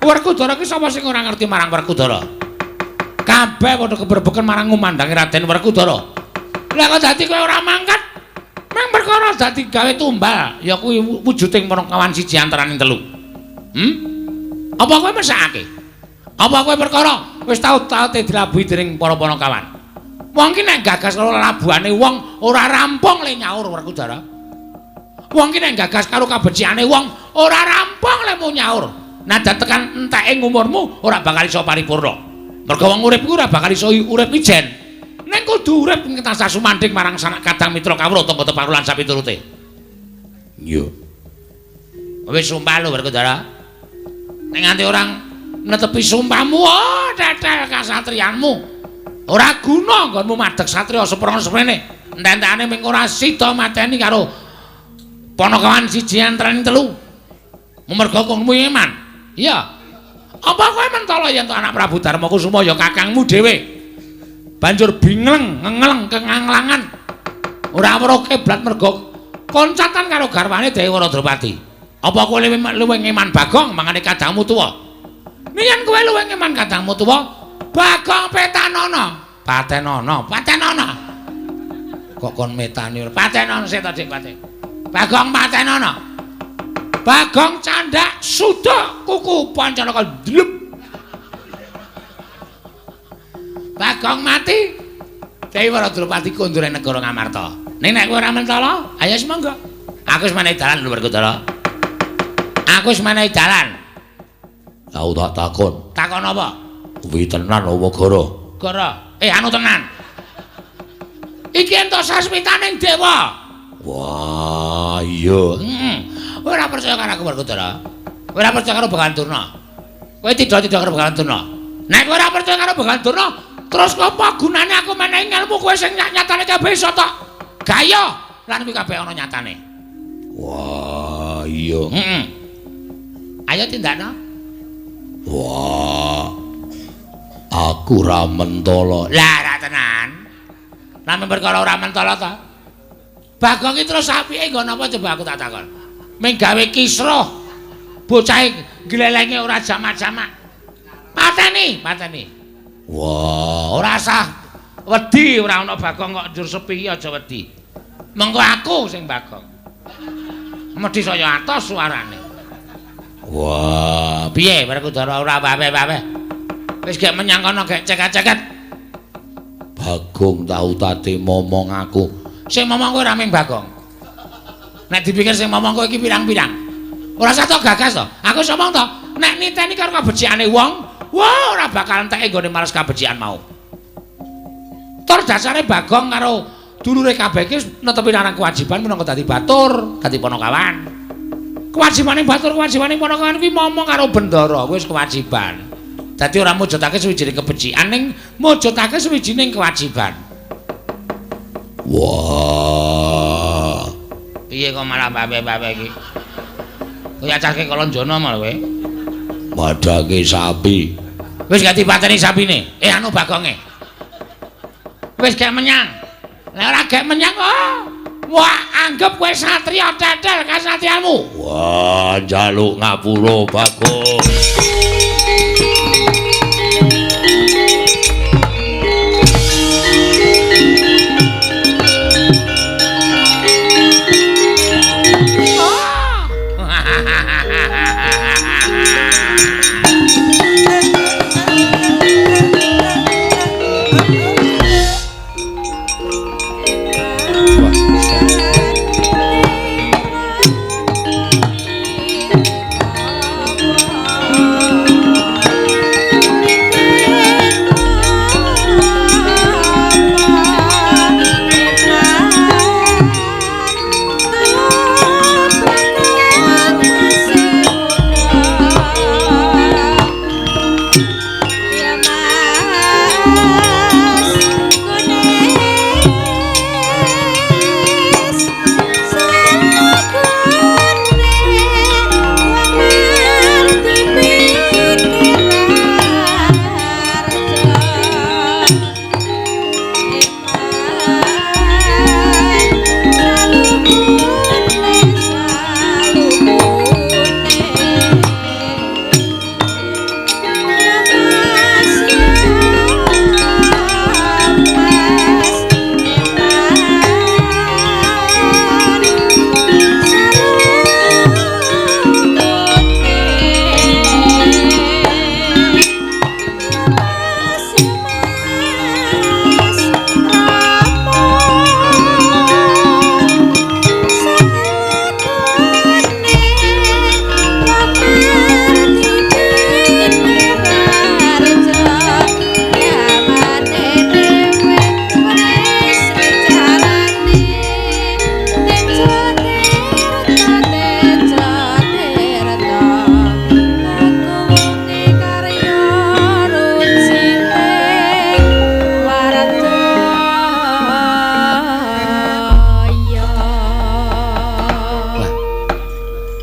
S2: Werkudara ki sapa sing ora ngerti marang Werkudara? Kabeh padha keberbeken marang ngumandangi Raden Werkudara. Lah kok dadi kowe ora mangkat? Meng perkara dadi gawe tumbal, ya kuwi wujuding panakawan siji antaraning telu. Apa kowe mesakake? Apa kowe perkara wis tau-tau dilabuhi dening para panakawan? Wong ki nek gagas karo labuhane wong ora rampung le nyaur Werkudara. Wong ki nek gagas karo kabecikane wong ora rampung le mu nyaur. Najan tekan enteke umurmu ora bakal iso paripurna. Mergo wong urip iku ora bakal iso urip ijen. Ning kudu urip tansah sumandhing marang sanak kadang mitra kawruh tangga teparo lan sapiturute.
S1: Iya.
S2: Wis sumpah lho Werkudara. Nek nganti orang netepi sumpahmu, oh tetel kasatriyanmu. Ora guna nggonmu madheg satriya seprono seprene. Entek-entekane ming ora sida mateni karo panakawan siji antaraning telu. Mergo kowe iman. Iya. Apa kowe mentala yen to anak Prabu Darma Kusuma ya kakangmu dhewe? Banjur bingleng, ngengleng kenganglangan. Ora weruh kiblat mergo koncatan karo garwane Dewi Waradropati. Apa kowe luwih ngeman Bagong mangane kadangmu tuwa? Yen kowe luwih ngeman kadangmu tuwa, Bagong petanono. Patenono, patenono. Kok kon metani ora? Patenono sik to, Dik, paten. Bagong patenono. Bagong candak suda kuku Pancanaka dlep. Bagong mati. Dewi Waradropati kondur ing negara Ngamarta. Ning nek kowe ora mentala, ayo wis monggo. Aku wis menehi dalan lho Werkudara. Aku wis menehi dalan.
S1: Tau tak takon.
S2: Takon apa?
S1: Kuwi tenan apa gara?
S2: Gara. Anu tenan. Iki entuk sasmitaning dewa.
S1: Wah, iya.
S2: Ora percaya karo aku Werkudara. Ora percaya karo Begawan Durna. Kowe tidak-tidak karo Begawan Durna. Nek kowe ora percaya karo Begawan Durna, terus apa gunane aku menehi ngelmu kowe sing nyatane kabeh iso tok gaya lan kuwi kabeh ana nyatane.
S1: Wah, iya.
S2: Ayo tindakno.
S1: Wah. Aku ora mentala.
S2: Lah ora tenan. Lah perkara ora mentala to. Bagong iki terus apike nggon apa coba aku tak takon. Ming gawe kisruh. Bocahe glelenge ora jamak-jamak. Pateni, pateni.
S1: Wah,
S2: ora sah wedi ora ana Bagong kok njur sepi aja wedi. Mengko aku sing Bagong. Medhi saya atos suarane.
S1: Wah,
S2: piye Werkudara ora wawe-wawe. Wis gek menyang kono gek ceket-ceket.
S1: Bagong tau tate momong aku.
S2: Sing momong kowe ora ming Bagong. Nek dipikir sing momong kowe iki pirang-pirang. Ora usah tok gagas to. Aku wis omong to, nek niteni karo kabecikane wong, wah ora bakal enteke nggone males kabecikan mau. Tur dasare Bagong karo dulure kabeh iki netepi marang kewajiban minangka dadi batur, dadi panakawan. Kewajibane batur, kewajibane panakawan kuwi momong karo bendara, kuwi wis kewajiban. Dadi ora mujudake suwijining kebecikan ning mujudake suwijining kewajiban.
S1: Wah.
S2: Piye kok malah babe-babe iki? Kaya cah Kalonjana malah kowe.
S1: Madhange sapi.
S2: Wis gak dipateni sapine. Anu Bagonge. Wis gak menyang. Lah ora gak menyang kok. Wah, anggap kowe satriya tetel kasatriyamu.
S1: Wah, njaluk ngapura Bagong.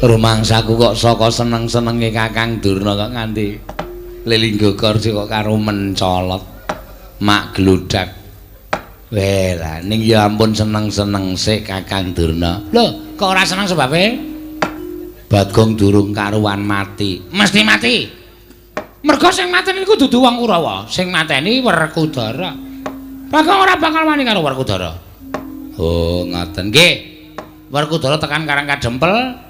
S1: Rumangsaku kok saka seneng-senenge Kakang Durna kok nganti lelinggo kursi kok karo mencolot. Mak gludak. Weh lah ning ya ampun seneng-seneng sik Kakang Durna.
S2: Lho, kok ora seneng sebabe?
S1: Bagong durung karuan mati.
S2: Mesti mati. Mergo sing mateni niku dudu wong Kurawa, sing mateni Werkudara. Bagong ora bakal wani karo Werkudara.
S1: Oh, ngoten nggih.
S2: Werkudara tekan Karang Kadempel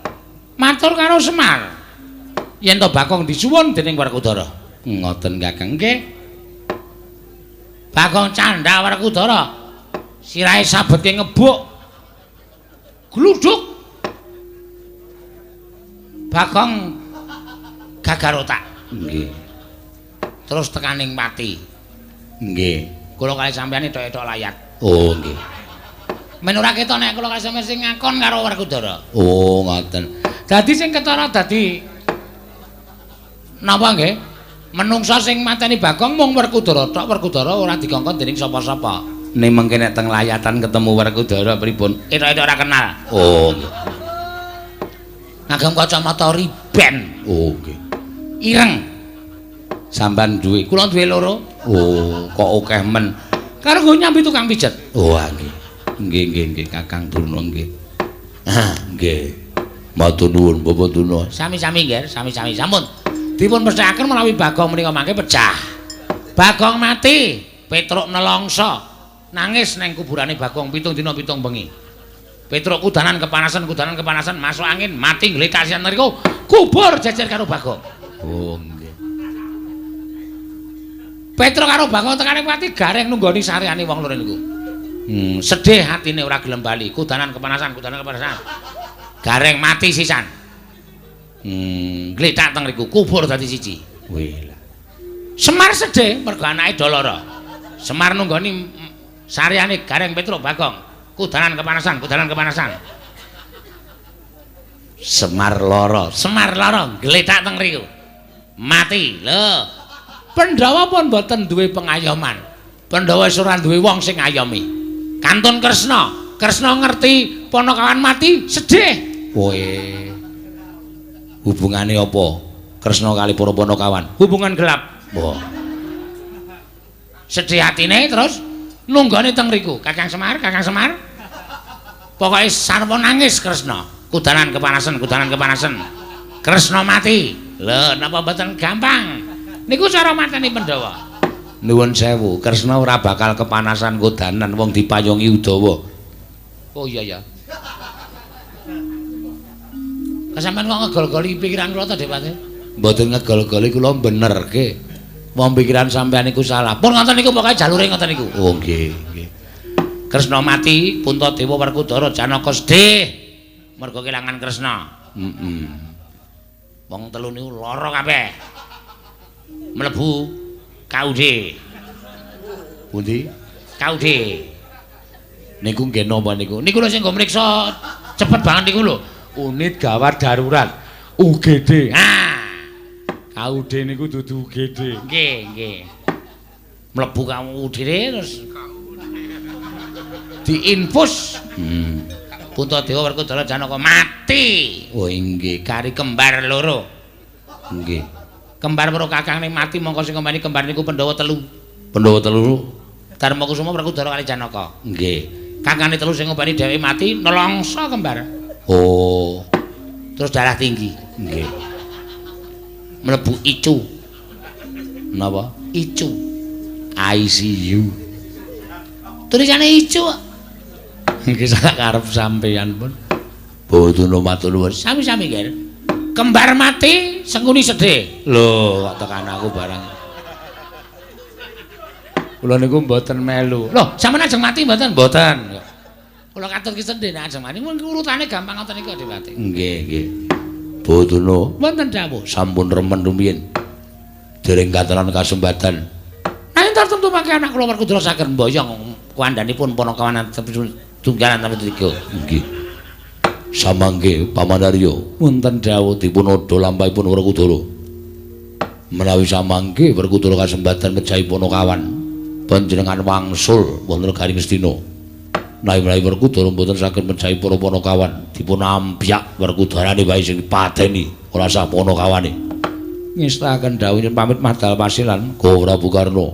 S2: matur karo Semar. Yen to Bagong disuwun dening Werkudara.
S1: Ngoten Kakang nggih.
S2: Bagong candha Werkudara. Sirahe sabetke ngebuk. Gluduk. Bagong gagar otak.
S1: Nggih.
S2: Terus tekaning pati.
S1: Nggih.
S2: Kula kali sampeyan etok-etok layat.
S1: Oh, nggih.
S2: Men ora ketok nek kula kali sampeyan sing ngakon karo Werkudara.
S1: Oh, ngoten.
S2: Dadi sing ketara dadi napa nggih? Menungsa sing mateni Bagong mung Werkudara tok. Werkudara ora dikongkon dening sapa-sapa.
S1: Ning mengke nek teng layatan ketemu Werkudara pripun?
S2: Etok-etok ora kenal.
S1: Oh, nggih.
S2: Ngagem kacamata riben.
S1: Oh, nggih.
S2: Ireng.
S1: Sampean duwe?
S2: Kula duwe loro.
S1: Oh, kok akeh men.
S2: Karo nggo nyambi tukang pijet.
S1: Oh, nggih. Nggih, nggih, nggih Kakang Durna nggih. Ah, nggih. Matur nuwun Bapak Durna.
S2: Sami-sami nggih, sami-sami. Sampun. Dipun pesthekaken menawi Bagong menika mangke pecah. Bagong mati, Petruk nelongso. Nangis neng kuburane Bagong 7 dina 7 bengi. Petruk kudanan kepanasan, masuk angin, mati ngletak sian mriku, kubur jejer karo Bagong.
S1: Oh, nggih.
S2: Petruk karo Bagong tekane pati gareng nunggoni sareane wong loro niku. Sedih hatine ora gelem bali, kudanan kepanasan. Gareng mati sisan. Gletak teng riku, kubur dadi siji.
S1: Wih lah.
S2: Semar sedih mergo anake do lara. Semar nunggoni sareane Gareng Petruk Bagong. Kudanan kepanasan.
S1: Semar lara,
S2: gletak teng riku. Mati. Lho. Pandhawa pun mboten duwe pengayoman. Pandhawa wis ora duwe wong sing ngayomi. Kantun Kresna, Kresna ngerti Panakawan mati, sedih.
S1: Kowe hubungane apa? Kresna kali para Panakawan.
S2: Hubungan gelap.
S1: Wah.
S2: Sedih atine terus nunggone teng riku. Kakang Semar, Kakang Semar. Pokoke sarwa nangis Kresna. Kudanan kepanasan. Kresna mati. Lho, napa mboten gampang? Niku cara mateni Pandhawa.
S1: Nuwun sewu, Kresna ora bakal kepanasan kudanan wong dipayungi Udawa.
S2: Oh iya ya. Kasampeyan kok ngegol-goli pikiran kula to, Depate?
S1: Mboten ngegol-goli kula benerke. Wong pikiran sampeyan niku salah.
S2: Pun ngoten niku pokoke jalure ngoten niku.
S1: Oh nggih, nggih.
S2: Kresna mati, Puntadewa Werkudara Janaka sedih mergo kelangan Kresna.
S1: Heeh.
S2: Wong telu niku lara kabeh. Mlebu KUD.
S1: Pundi?
S2: KUD.
S1: Niku nggih napa niku?
S2: Niku lho sing nggo mriksa cepet banget niku lho.
S1: Unit Gawat Darurat UGD.
S2: Ah.
S1: KUD niku dudu UGD.
S2: Nggih, nggih. Mlebu KUD terus diinfus. Puntadewa Werkudara Janaka mati.
S1: Oh inggih,
S2: kari kembar loro.
S1: Nggih.
S2: Kembar loro kakangne mati mongko sing ngomeni kembar niku Pandhawa telu.
S1: Pandhawa telu
S2: Darma Kusuma Werkudara kali Janaka.
S1: Nggih.
S2: Kakane telu sing ngomeni dheweke mati nelongso kembar.
S1: Oh.
S2: Terus darah tinggi.
S1: Nggih.
S2: Mlebu icu.
S1: Napa?
S2: Icu.
S1: ICU.
S2: Tulisane icu.
S1: Nggih sak karep sampeyan pun. Boten matur nuwun.
S2: Sami-sami, Ger. Kembar mati, Sengkuni sedih.
S1: Lho, kok tekan aku barang. Kula niku mboten melu.
S2: Lho, sampeyan ajeng mati mboten?
S1: Mboten.
S2: Kula katur ki sedih nek ajeng mati. Mun urutane gampang ngoten niku Dewate.
S1: Nggih, nggih. Boten
S2: wonten dawuh.
S1: Sampun remen rumiyin. Dereng katenan kasembatan.
S2: Nanging tartemtu mangke anak kula Werkudara saged mboyong kuandhanipun Panakawan tunggalan tamtu tiga.
S1: Nggih. Samangke Paman Arya wonten dawuh dipun odha lampahipun Werkudara. Menawi samangke Werkudara kasembatan mejahi Panakawan, panjenengan wangsul wonten negari Ngastina. Nawi-nawi Werkudara mboten saged mejahi para Panakawan, dipun ampyak Werkudarane wae sing dipateni, ora sah Panakawane. Ngestakaken dawuh nyuwun pamit madal pasilan Go Prabu Karna.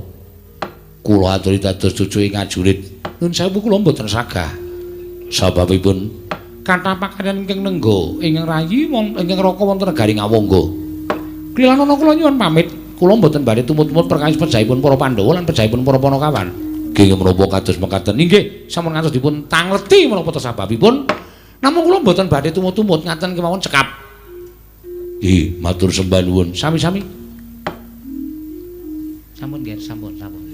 S1: Kula aturi dados cucu ing ajurit. Nun sewu kula mboten sagah. Sababipun kathah pakaryan ingkang nengga ingkang rayi ingkang raka wonten negari Ngawangga. Klilanana kula nyuwun pamit, kula mboten badhe tumut-tumut perkawis pejahipun para Pandhawa lan pejahipun para Panakawan. Nggih menapa kados mekaten? Inggih, sampun ngantos dipun tangleti menapa ta sababipun. Namung kula mboten badhe tumut-tumut ngaten kemawon cekap. Nggih, matur sembah nuwun. Sami-sami. Sampun nggih, sampun, sampun.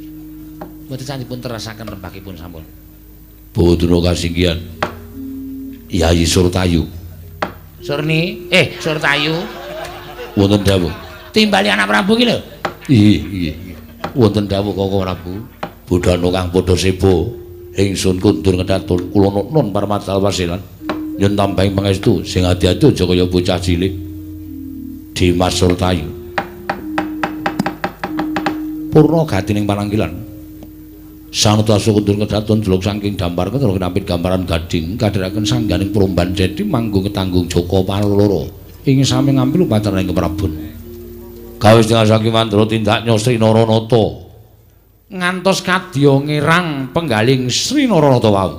S1: Mboten dipun terasaken rembagipun sampun. Bodhona kasinggihan. Yayi Surtayu.
S2: Surni, Surtayu.
S1: Wonten dawuh.
S2: Timbali anak Prabu ki lho.
S1: Iya, iya. Wonten dawuh Koko Prabu. Budhana kang padha seba, ingsun kundur ngedatun kula nun parmadal wasilan. Nyun tambahing pangestu sing ati-ati aja kaya bocah cilik. Dimas Surtayu. Purna gatining pananggilan. Sanutasa kundur kedaton jeluk saking dampar ketara kinapit gambaran gading kadheraken sangganing promban jedi manggung ketanggung Joko Paloro ing sami ngambil upacara ing Prabon. Gawe setengah saking mandra tindaknya Sri Naranata
S2: ngantos kadya ngirang penggaling
S1: Sri Naranata wau.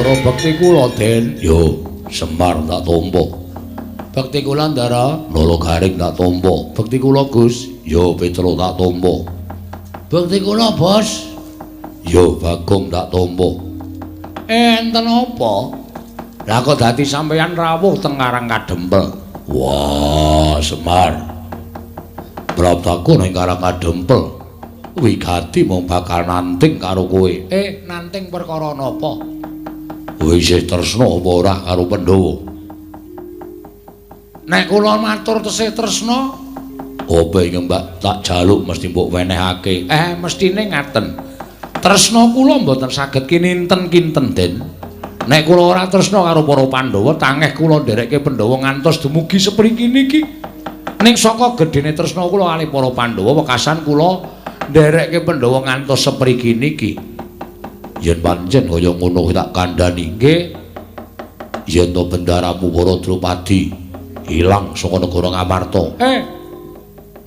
S1: Ndara bekti kula Den. Yo, Semar tak tampa. Bekti kula Ndara, Nala Garing tak tampa. Bekti kula Gus. Yo, Petro tak tampa. Bekti kula Bos. Yo, Bagong tak tampa. Enten apa? Lah kok dadi sampeyan rawuh teng Karang Kadempel? Wah, Semar. Praptaku ning Karang Kadempel. Wigati mung bakal nanting karo kowe. Nanting perkara napa? Kowe isih tresna apa ora karo Pandhawa? Nek kula matur tesih tresna, apa ing mbak tak jaluk mesti mbok wenehake. Mestine ngaten. Tresna kula mboten saged kininten-kinten, Den. Nek kula ora tresna karo para Pandhawa, tangeh kula nderekke Pandhawa ngantos dumugi sepriki niki. Ning saka gedhene tresna kula kalih para Pandhawa, wekasan kula nderekke Pandhawa ngantos sepriki niki. Yen pancen kaya ngono tak kandhani, nggih. Yen to bendaramu para Drupadi ilang saka negara Ngamarta.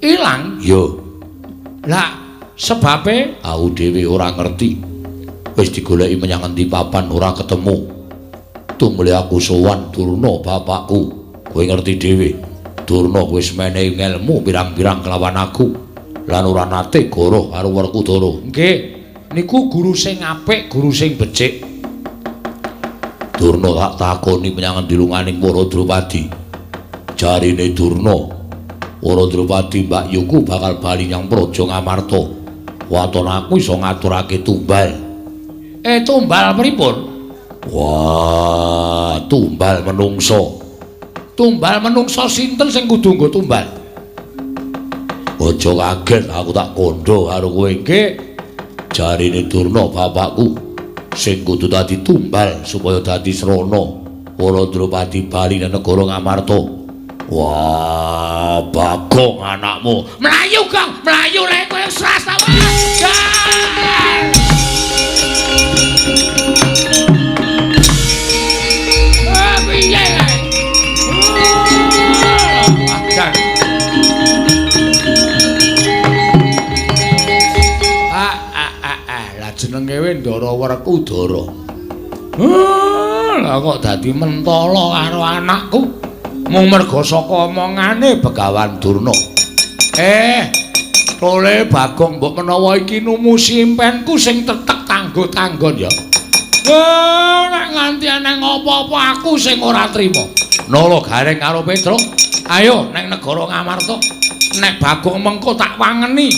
S1: Ilang? Ya. Lah sebabe aku dhewe ora ngerti. Wis digoleki menyang endi papan ora ketemu. Tumule aku sowan Durna bapakku. Kowe ngerti dhewe. Durna wis menehi ngelmu pirang-pirang kelawan aku. Lan ora nate goroh karo Werkudara. Nggih, niku guru sing apik, guru sing becik. Durna tak takoni menyang endi lunganing para Drupadi. Jarine Durna, para Drupadi Mbak Yuku bakal bali nyang Praja Ngamarta. Waton aku iso ngaturake tumbal. Tumbal pripun? Wah, tumbal menungso. Tumbal menungso sinten sing kudu nggo tumbal? Aja kaget aku tak kandha karo kowe. Nggih. Jarine Durna bapakku sing kudu dadi tumbal supaya dadi srana para Drupadi bali nang negara Ngamarta. Wah, Bagong anakmu. Mlayu, Gong, mlayu lek kowe srasa. Piye kae? Lah jenenge we Ndara Werkudara. Lah kok dadi mentala karo anakku. Mung merga saka omongane Begawan Durna. Tole Bagong mbok menawa iki numusi impenku sing tetek tanggo-tanggon ya. Nek nganti eneng apa-apa aku sing ora trima. Nala Gareng karo Petruk, ayo neng negara Ngamarta. Nek Bagong mengko tak wangeni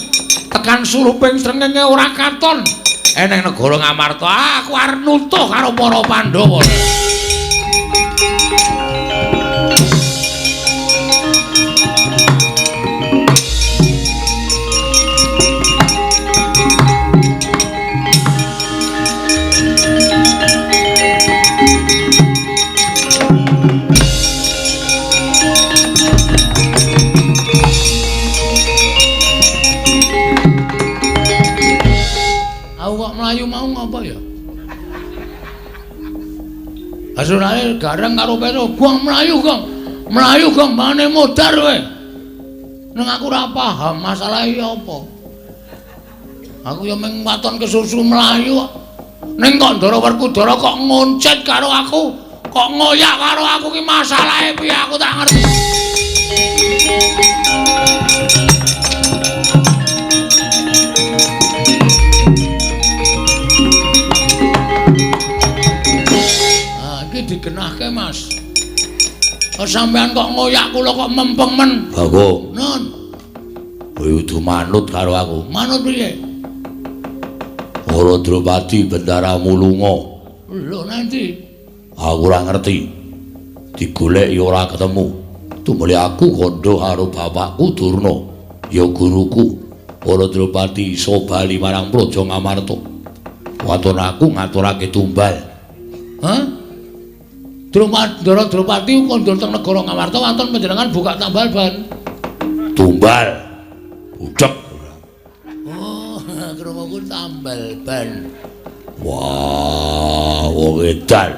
S1: tekan suruping srengenge ora katon. Neng negara Ngamarta aku arep nutuh karo para Pandhawa. Mlayu mau ngapa ya? Asurane Gareng karo Petro, "Gong mlayu, Gong. Mlayu, Gong, mane modar kowe." Neng aku ora paham masalah iki apa. Aku ya mung waton kesusu mlayu kok. Ning kok Ndara Werkudara kok ngoncet karo aku, kok ngoyak karo aku ki masalahe piye aku tak ngerti. Digenahke Mas. Kok sampean kok ngoyak kula kok mempeng men. Bagong. Nun. Kowe kudu manut karo aku. Manut piye? Para Drupadi bendaramu lunga. Lho nanti aku ora ngerti. Digoleki ora ketemu. Tumuli aku kandha karo bapakku Durna, ya guruku. Para Drupadi iso bali marang Praja Ngamarta. Waton aku ngaturake tumbal. Hah? Ndara Drupadi kondur teng negara Ngamarta wonten panjenengan buka tambal ban. Tumbal. Budhek. Oh, krunguku tambal ban. Wah, wong edan.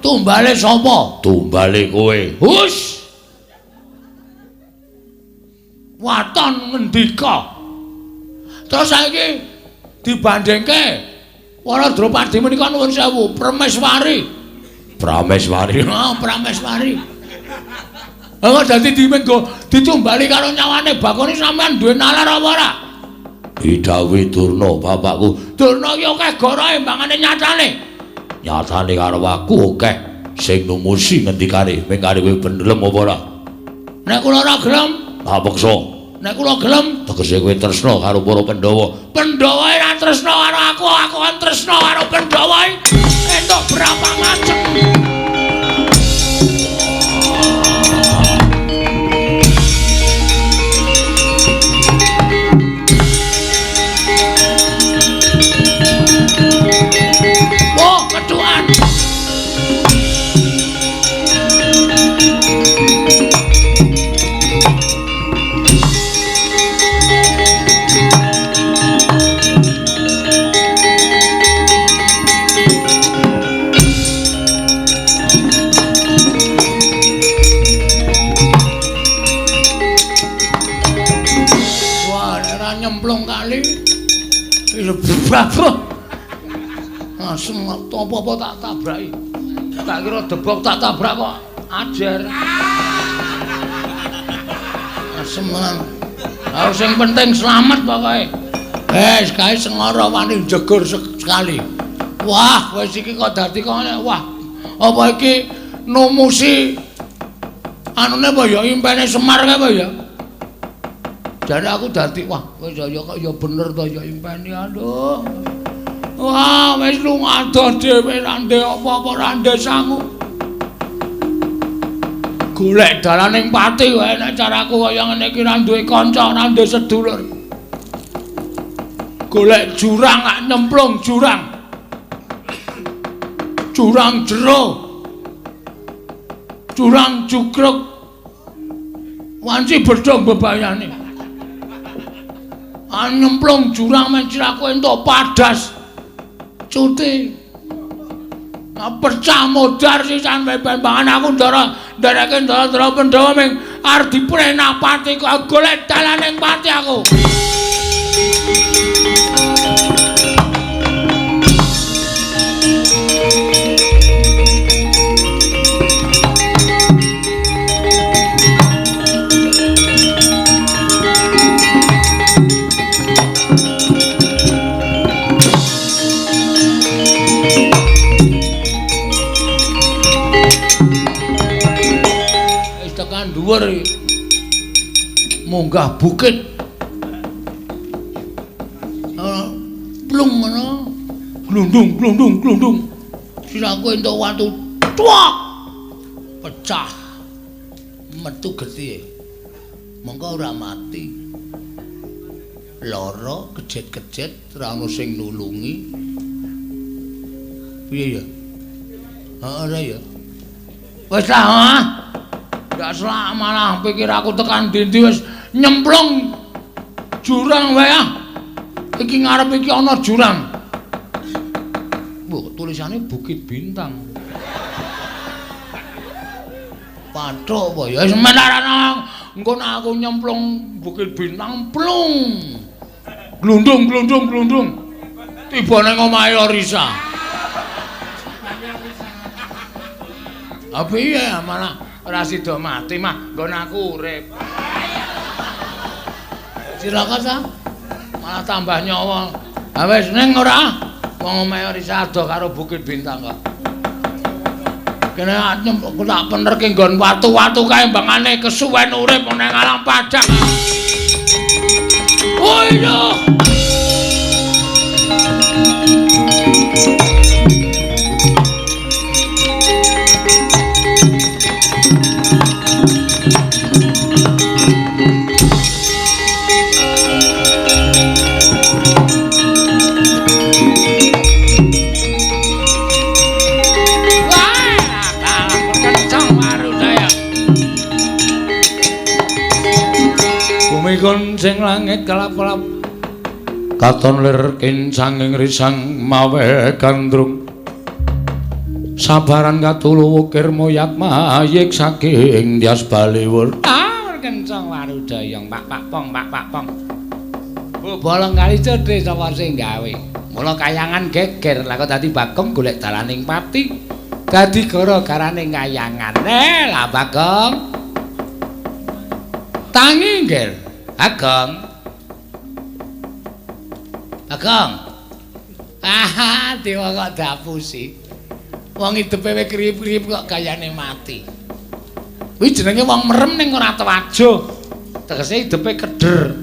S1: Tumbale sapa? Tumbale kowe. Hus. Waton ngendika. Terus saiki dibandingke Para Drupadi menika nuwun sewu, Prameswari.
S2: Prameswari.
S1: Oh, Prameswari. Kok dadi dimenggo ditumbali karo nyawane Bakone sampean duwe nalar apa ora?
S2: Didhawuhi Durna bapakku.
S1: Durna iki akeh gorohe mbangane nyatane.
S2: Nyatane karo aku akeh sing numusi ngendikane mengkare kowe gelem apa ora?
S1: Nek kula ora gelem,
S2: tak peksa.
S1: Nek kula gelem,
S2: tegese kowe tresna karo para Pandhawa.
S1: Pandhawa ora tresna karo aku, aku kan tresna karo Pandhawa. Entuk berapa macem. Wah, keduan. Wah, ora nyemplung kali. Wis babah. Langsung apa-apa tak tabraki. Tak kira debok tak tabrak kok ajar. Asem tenan. Lah sing penting slamet pokoke. Wis kae sengara wani jegur sekali. Wah, wis iki kok dadi kok ngene. Wah, apa iki numusi anune apa ya impene Semar kae apa ya? Jare aku dadi wah, wis ya kok ya bener to ya impene aduh. Wah, wis lunga adoh dhewe ra ndek apa-apa ra ndek sangu. Golek dalan ning pati wae nek caraku kaya ngene iki ra duwe kanca, ra duwe sedulur. Golek jurang lak nyemplung jurang. Jurang jero. Jurang jugruk. Wanci bedhong bebayane. Nyemplung jurang men siraku entuk padas. Cuti. Pecah modar sisan bembangan aku ndara ndereke ndara-ndara Pandhawa ming arep diprena pati kok golek dalan ning pati aku. Dhuwur munggah bukit plung ngono glundung glundung glundung siraku entuk watu tuak pecah metu getihe mongko ora mati lara kejet-kejet ora ono sing nulungi piye ya ora ya wis lah ha gak selak malah pikir aku tekan dindi wis nyemplung jurang wae ah. Iki ngarep iki ana jurang. Wah, tulisane Bukit Bintang. Pathuk apa ya wis menarana engko nek aku nyemplung Bukit Bintang plung. Glundung glundung glundung. Tiba nang omahe Orisa. Apa iya malah ora sida mati mah nggon aku urip. Cilaka ta? Malah tambah nyawa. Ha wis ning ora? Wong omahe Orisa adoh karo Bukit Bintang kok. Kene aku tak penerke nggon watu-watu kae mbangane kesuwen urip nang alam padang. Oh iya.
S2: Sing langit kelap-kelap katon lir kincanging risang mawe gandrung sabaran katulu wukir moyak mayik saking Dyas Baliwur.
S1: Ah, kencang warudayang pak pak pong pak pak pong.
S2: Bolong kali cedhe sapa sing gawe. Mula kayangan geger, lah kok dadi Bagong golek dalaning pati. Dadi gara-garane kayangan. Lah Bagong. Tangi nggih. Bagong. Bagong. Ah, dewa kok dapusi. Wong idepe wis kriyip-kriyip kok gayane mati. Kuwi jenenge wong merem ning ora tewajuh. Tegese idepe keder.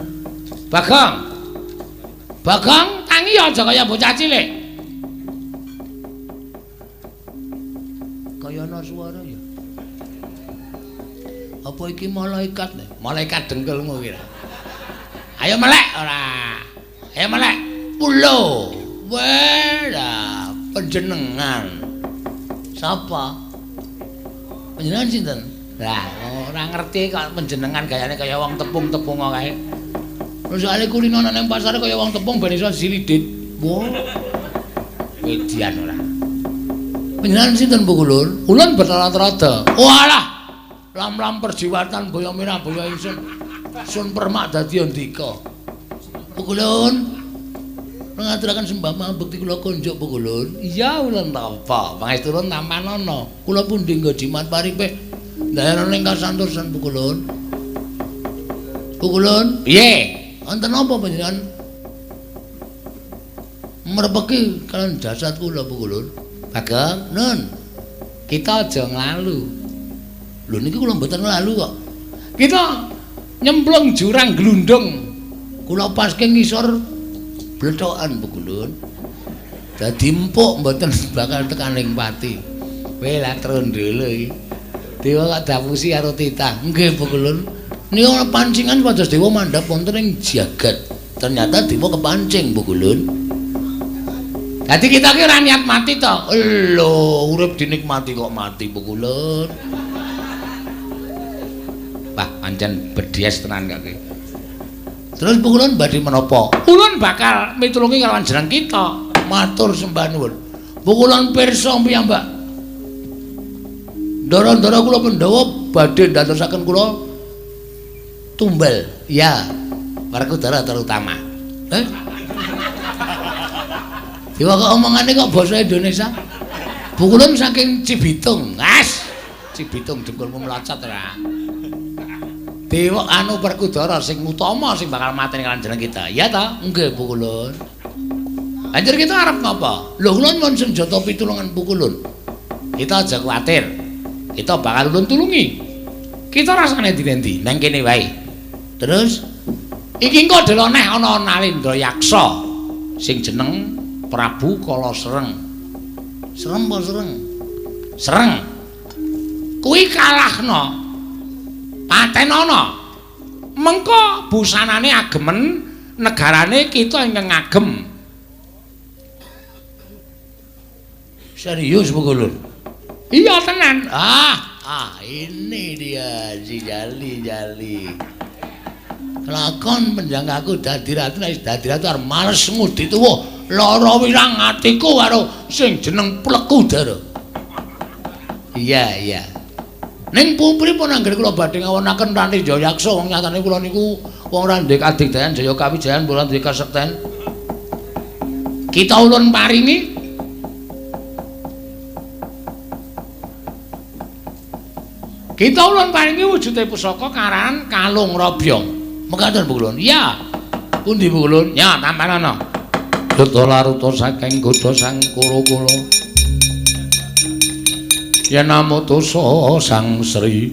S2: Bagong. Bagong, tangi aja kaya bocah cilik. Kaya ana swara ya. Apa iki malaikat? Malaikat dengkulmu kira. Ayo melek ora. Ayo melek. Pulo. Weh, lah panjenengan. Sapa? Panjenengan sinten? Lah, ora ngerti kok panjenengan gayane kaya wong tepung-tepung kae. Soale kulino nang pasar kaya wong tepung ben iso silidit. Wah. Median ora. Panjenengan sinten Bu Kulun? Ulun Bathara Trada. Walah. Lam-lam perjiwatan boyo mirah boyo ingsun. Sun permak dadi andika. Bu Kulun. Ngaturaken sembah mabekti kula konjuk Bu Kulun. Iya ulun tampa. Pangestu ulun tampanana. Kula pundi nggo jimat paripe. Ndayana ing kasantosan Bu Kulun. Bu Kulun, piye? Wonten apa panjenengan merpeki kalian jasad kula Bu Kulun? Bagong, nun. Kita aja nglalu. Lho niki kula mboten nglalu kok. Kita nyemplung jurang glundung. Kula paske ngisor blethokan Bu Kulun. Dadi empuk mboten bakal tekaning pati. Kowe lah trondolo iki. Dewa kok dapusi karo titah. Nggih Bu Kulun. Niku ana pancingan pados dewa mandhap wonten ing jagat. Ternyata dewa kepancing Bu Kulun. Dadi kita ki ora niat mati to. Lho, urip dinikmati kok mati Bu Kulun. Wah, pancen bedies tenan kok iki. Terus Bu Kulun badhe menapa? Ulun bakal mitulungi kalawan jeneng kita. Matur sembah nuwun. Bu Kulun pirsa piyambak. Ndara-ndara kula Pandhawa badhe ndadosaken kula tumbal. Ya, Werkudara terutama. Eh? Dewa kok omongane kok basa Indonesia? Bu Kulun saking Cibitung. As. Cibitung dengkulmu mlocot ora. Dewa anu Werkudara sing utama sing bakal mateni kalian jeneng kita. Iya ta? Nggih Bu Kulun. Banjur kita arep ngapa? Lho kula nyuwun senjata pitulungan Bu Kulun. Kita aja kuwatir. Kita bakal ulun tulungi. Kita rasane endi-endi nang kene wae. Terus iki engko deloneh ana Nalendra Yaksa sing jeneng Prabu Kala Sereng. Serem apa sereng? Sereng. Kuwi kalahna. Patenana. Mengko busanane agemen negarane kita ingkang ngagem. Serius Bu Kulun? Iya tenan. Ah, ini dia si Jali-Jali. Lakon penjangkaku dadi ratu, nek dadi ratu arep males ngudi tuwa. Lara wirang atiku karo sing jeneng Plekudara. Iya, iya. Ning pripun anggere kula badhe ngawonaken Ranti Jayaksa wong nyatane kula niku wong ora ndek kadigdayan jaya kawijayan ora ndek kasekten. Kita ulun paringi Kita ulun paringi wujude pusaka karan Kalung Rabyong. Mekaten Bu Kulun. Iya. Pundi Bu Kulun? Ya, tampanana.
S1: Duta laruta saking godha sang Kura-kura. Yen amutusa Sang Sri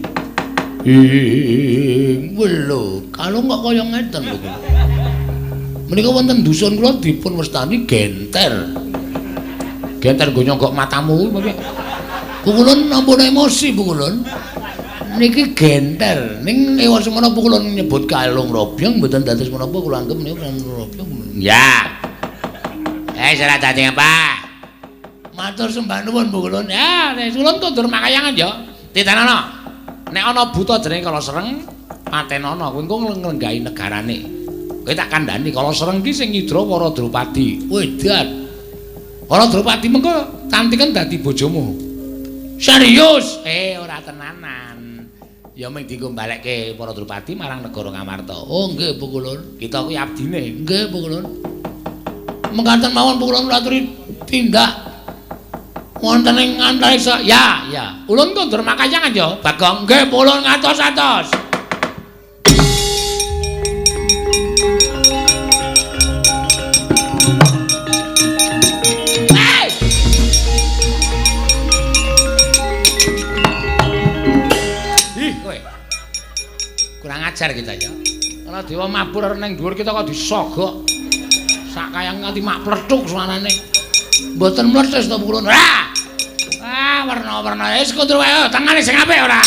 S2: ing welo, kalung kok kaya ngeten Bu Kulun. Menika wonten dusun kula dipun wastani genter.
S1: Genter nggo nyonggok matamu kuwi piye?
S2: Bu Kulun ampun emosi Bu Kulun. Niki genter. Ning ewa semono Bu Kulun nyebut kalung robyong mboten dados menapa kula anggep niku kalung robyong. Ya. Salah dadi apa? Matur sembah nuwun Bu Kulun.
S1: Ya, nek ulun kondur makayangan ya. Titenana. Nek ana buta jenenge Kala Sereng, patenana kowe engko nglenggahi negarane. Kowe tak kandhani Kala Sereng ki sing nyidra para Drupadi.
S2: Wedan.
S1: Para Drupadi mengko cantiken dadi bojomu.
S2: Serius?
S1: Ora tenanan.
S2: Ya mung dienggo balekke para Drupadi marang negara Ngamarta. Oh nggih Pukulun, kita kuwi abdine. Nggih Pukulun. Mekaten mawon Pukulun aturi tindak wonten ing antariksa. Ya, ya. Ulun kondur makayangan ya, Bagong. Nggih Pukulun ngatos-atos. Ajar kita ya. Ana dewa mabur ning dhuwur kita kok disogok. Sak kayang nganti mak plecuk suarane. Mboten mletes to Pukulun. Ora. Ah, werna-werna wis kondur wae tangane sing apik ora.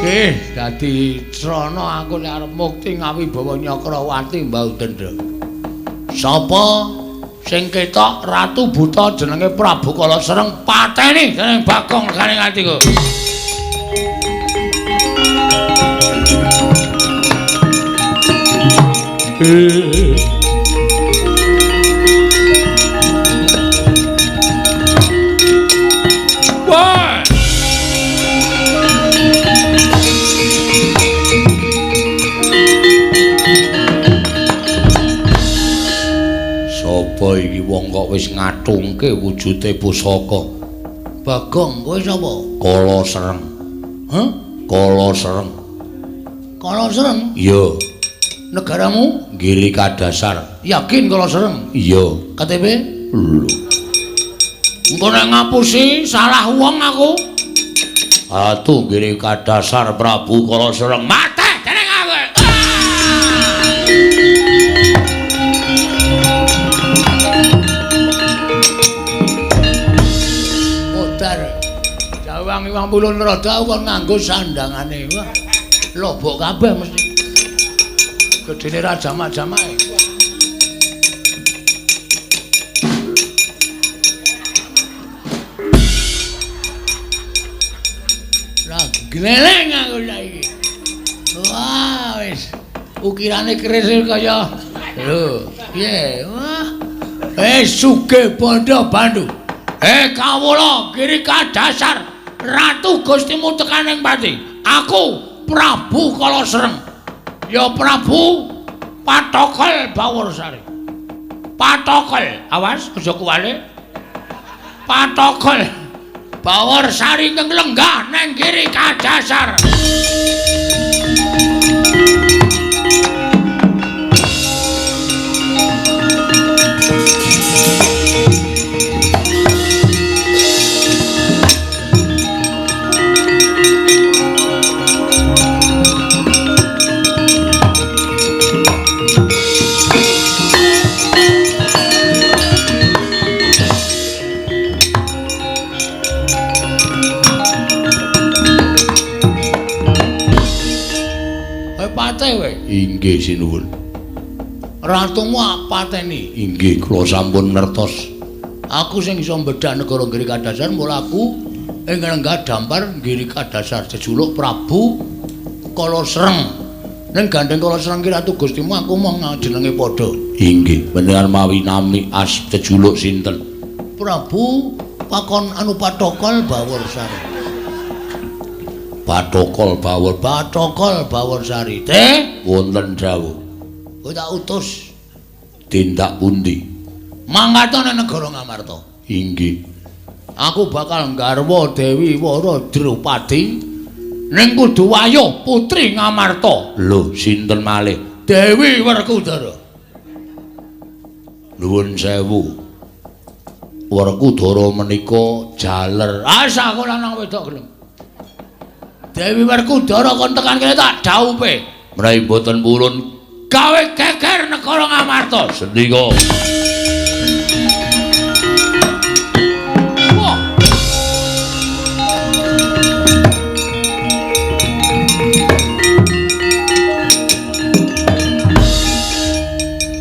S2: Nggih, dadi srana aku nek arep mukti ngawibawa Nyakrawati Mbah Dendra. Sapa sing ketok Ratu Buta jenenge Prabu Kala Sereng pateni dening Bagong regane atiku. Wah!
S1: Sapa iki wong kok wis ngatungke wujude pusaka?
S2: Bagong, kowe sapa?
S1: Kala Sereng.
S2: Hah?
S1: Kala Sereng.
S2: Kala Sereng?
S1: Iya.
S2: Negaramu?
S1: Giri Kadasar.
S2: Yakin Kala Sereng?
S1: Iya.
S2: KTP?
S1: Lho.
S2: Engko nek ngapusi salah wong aku.
S1: Atuh Giri Kadasar Prabu Kala Sereng.
S2: Mate dening aku. Modar. Jawang iwang pulun rada aku kon nganggo sandangane. Wah. Lobok kabeh mesti. Gedene ra jamak-jamake. Ra gleleng aku saiki. Wah, wis. Ukirane keris kaya lho, piye? Wah. Sugih bondo bandu. Kawula Giri Kadasar Ratu Gustimu tekaning pati. Aku Prabu Kala Sereng. Ya Prabu Patokol Baworsari. Patokol, awas aja kuwale. Patokol Baworsari ingkang lenggah nang Giri Kadasar.
S1: Inggih sinuwun.
S2: Ratumu pateni.
S1: Inggih kula sampun ngertos.
S2: Aku sing iso mbedhak negara Giri Kadasar mula aku ing lenggah dampar Giri Kadasar jejuluk Prabu Kala Sereng. Ning gandeng Kala Sereng ki Ratu Gustimu aku mung jenenge padha.
S1: Inggih, panjenengan mawi nami as jejuluk sinten?
S2: Prabu Pakon anu Patokol Baworsari.
S1: Patokol Bawor,
S2: Patokol Baworsari. Teh
S1: wonten dawuh.
S2: Kowe tak utus
S1: tindak pundi?
S2: Mangkat nang negara Ngamarta.
S1: Inggih.
S2: Aku bakal nggarwa Dewi Wara Drupadi ning kudu wayuh putri Ngamarta.
S1: Lho, sinten malih?
S2: Dewi Werkudara.
S1: Nuwun sewu. Werkudara menika jaler.
S2: Asa aku lanang wedok gelem. Dewi Werkudara kon tekan kene tak dhaupe.
S1: Menawi mboten purun
S2: gawe geger negara Ngamarta.
S1: Sendika.
S2: Wah.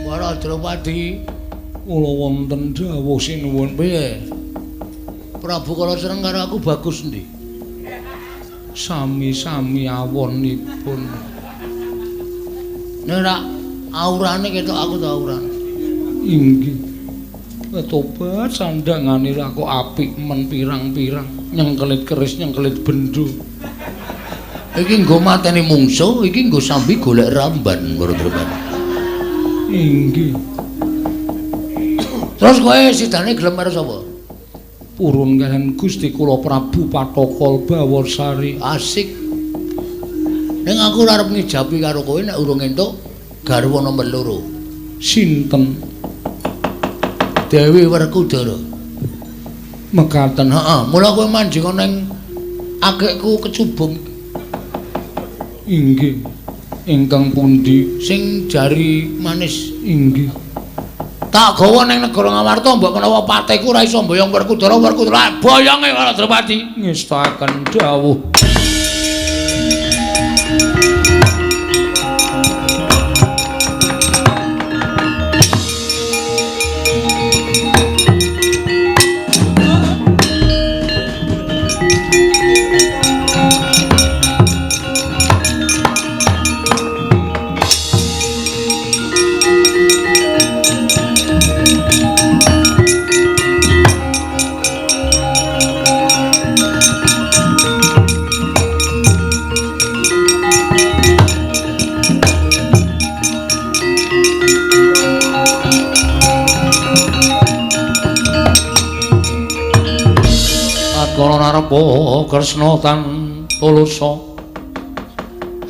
S2: Para Drupadi,
S1: kula wonten dawuh sinuwun.
S2: Piye? Prabu Kala Sereng karo aku bagus endi?
S1: Sami-sami awonipun.
S3: Nek ora aurane ketok aku ta aurane.
S1: Inggih. Tobat sandangane lah kok apik men pirang-pirang, nyengkelit keris, nyengkelit bendo.
S3: Iki nggo mateni mungsuh, iki nggo sambi golek ramban Para Drupadi.
S1: Inggih.
S3: Terus kowe sidane gelem karo sapa?
S1: Purun kalian Gusti kula Prabu Pathokol Bawosari.
S3: Asik. Ning aku ora arep ngijabi karo kowe nek urung entuk garwa nomor 2.
S1: Sinten?
S3: Dewi Werkudara.
S1: Mekaten.
S3: Heeh, mula kowe manjing ana ing akikku kecubung.
S1: Inggih. Ingkang pundi?
S3: Sing jari manis.
S1: Inggih.
S3: Tak gawa ning negara Ngamarta mbok menawa pateku ora iso mboyong Werkudara, Werkudara boyonge Para Drupadi.
S1: Ngestakaken dawuh. Kala Kresna tan tulusa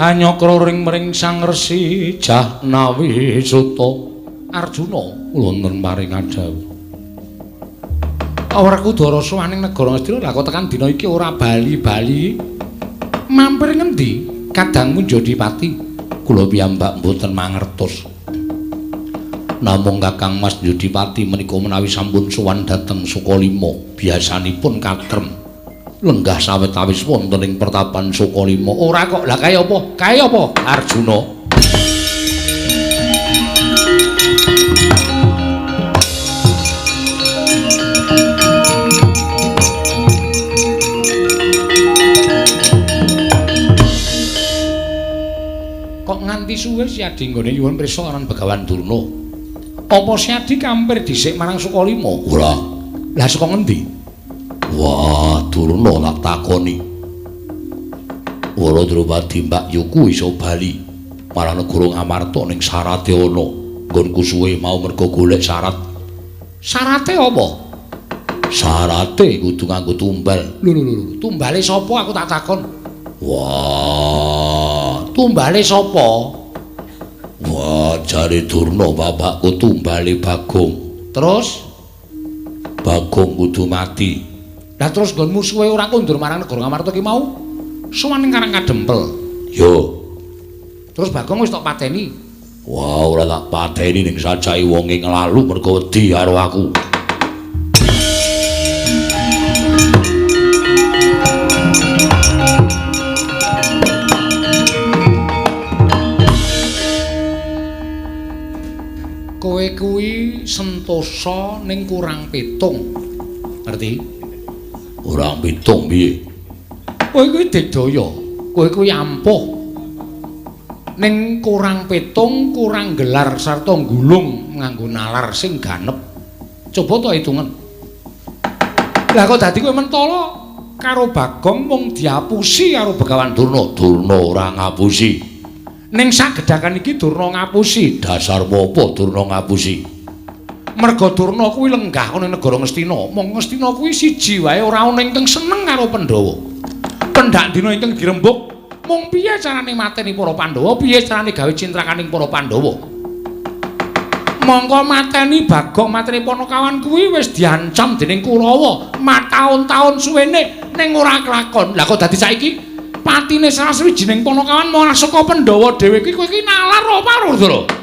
S1: hanyakra ring mring Sang Resi Jahnawi Suta Arjuna wonten paring adhawuh. Werkudara sowan ing negara Ngastina lha kok tekan dina iki ora bali-bali mampir ngendi kadangmu Jodipati? Kula piyambak mboten mangertos. Namung Kakang Mas Jodipati menika menawi sampun sowan dhateng Sukalima biasanipun katrem lenggah sawetawis wonten ing pertapan Sukalima. Ora kok, lah kaya apa? Kaya apa Arjuna? Kok nganti suwe Siadi nggone nyuwun prisa aran Begawan Durna? Apa Siadi kampir dhisik marang Sukalima?
S3: Ora.
S1: Lah saka ngendi?
S3: Wah, Durna tak takoni. Wara Drupadi Mbak Yuku iso bali marang negara Ngamarta ning syarate ana. Nggonku suwe mau mergo golek syarat.
S1: Syarate apa?
S3: Syarate kudu nganggo tumbal.
S1: Lho lho lho, tumbale sapa aku tak takon?
S3: Wah,
S1: tumbale sapa?
S3: Wah, jare Durna bapakku tumbale Bagong.
S1: Terus
S3: Bagong kudu mati.
S1: Lah terus nggonmu suwe ora kondur marang negara Ngamarta ki mau sowan ning Karang Kadempel.
S3: Yo.
S1: Terus Bagong wis tok pateni.
S3: Wah, ora tak pateni ning sajae wonge nglalu mergo wedi karo aku.
S1: Kowe kuwi sentosa ning kurang pitung. Ngerti?
S3: Ora pitung piye?
S1: Kowe kuwi digdaya, kowe kuwi ampuh. Ning kurang pitung, kurang gelar sarta nggulung nganggo nalar sing ganep. Coba to hitungen. Lah kok dadi kowe mentala karo Bagong mung diapusi karo Begawan
S3: Durna. Durna ora ngapusi.
S1: Ning sagedhakan iki Durna ngapusi.
S3: Dasar apa Durna ngapusi?
S1: Merga Durna kuwi lenggah ana ing negara Ngastina. Mong Ngastina kuwi siji wae ora ana ingkang seneng karo Pandhawa. Pendak dina ingkang dirembug mung piye carane mateni para Pandhawa, piye carane gawe cintrakaning para Pandhawa. Mongko mateni Bagong, mateni Panakawan kuwi wis diancam dening Kurawa mataun-taun suwene ning ora kelakon. Lah kok dadi saiki patine salah sawijining Panakawan malah saka Pandhawa dhewe iki kowe iki nalar apa Rudra?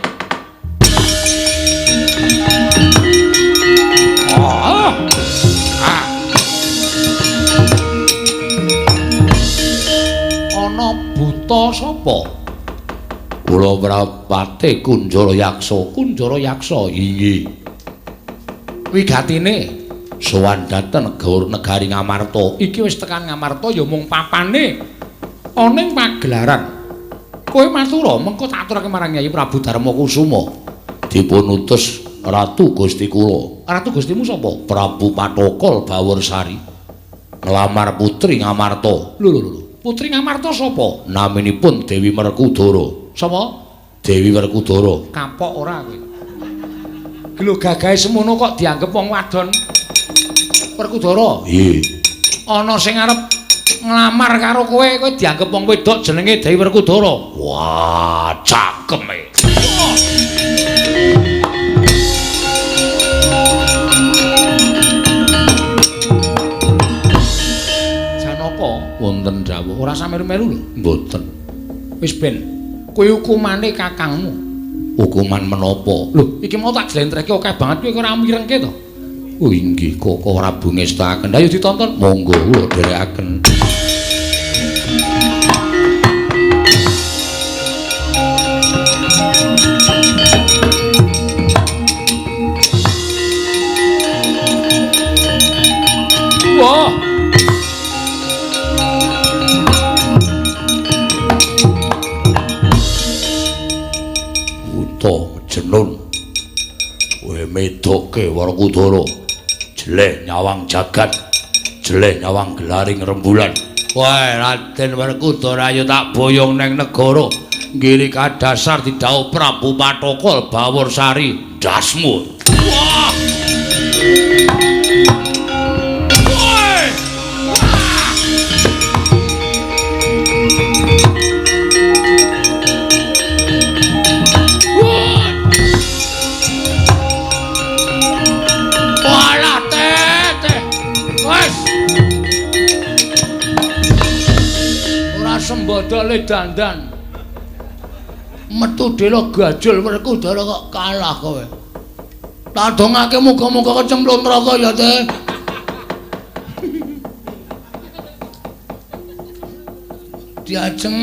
S1: Ah. Ah. Ana buta sapa?
S3: Kula prapate Kunjara Yaksa.
S1: Kunjara Yaksa
S3: inggih.
S1: Wigatine
S3: sowan dhateng negari Ngamarta.
S1: Iki wis tekan Ngamarta ya mung papane ana ing pagelaran. Kowe
S2: Kowe matura, mengko tak aturake marang Nyai Prabu Darma Kusuma.
S3: Dipun utus Ratu Gusti kula.
S2: Ratu Gustimu sapa?
S3: Prabu Pathokol Baworsari. Nglamar putri Ngamarta.
S2: Lho lho lho. Putri Ngamarta sapa?
S3: Naminipun Dewi Werkudara.
S2: Sapa?
S3: Dewi Werkudara.
S2: Kapok ora kowe. Lho gagahe semono kok dianggep wong wadon Werkudara?
S3: Nggih.
S2: Ana sing arep nglamar karo kowe, kowe dianggep wong wedok jenenge Dewi Werkudara.
S3: Wah, cakeme.
S2: Janaka
S3: wonten dawuh
S2: ora sameru-meru lho.
S3: Mboten.
S2: Wis ben, kuwi hukumane kakangmu.
S3: Hukuman menapa?
S2: Lho, iki mau tak jlentrehke akeh banget kowe ora mirengke to?
S3: Oh inggih, Koko Prabu ngestakaken.
S2: Ayo ditonton.
S3: Monggo kula dherekaken.
S2: Wah.
S3: Buta jenun. Kowe medokke Werkudara. Jeleh nyawang jagat, jeleh nyawang gelaring rembulan. Wah, Raden Werkudara ayo tak boyong neng negara. Nggiri kadasar didhawuh Prabu Pathokol Baworsari. Ndasmu.
S2: Wah. Woi. Wah. Wah. Walah teh. Wes. Ora sembodole dandan. Metu dela gajul Werkudara kok kalah kowe. Tak dongake muga-muga kecemplung neraka ya, Teh. Diajeng.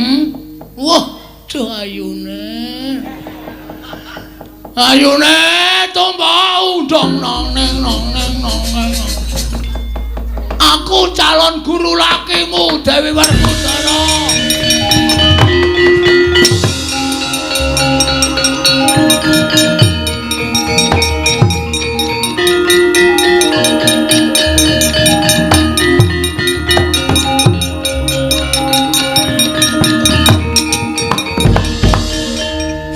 S2: Wah, duh ayune. Ayune tumpah undang nang neng nang neng nang neng. Aku calon guru lakimu Dewi Werkudara.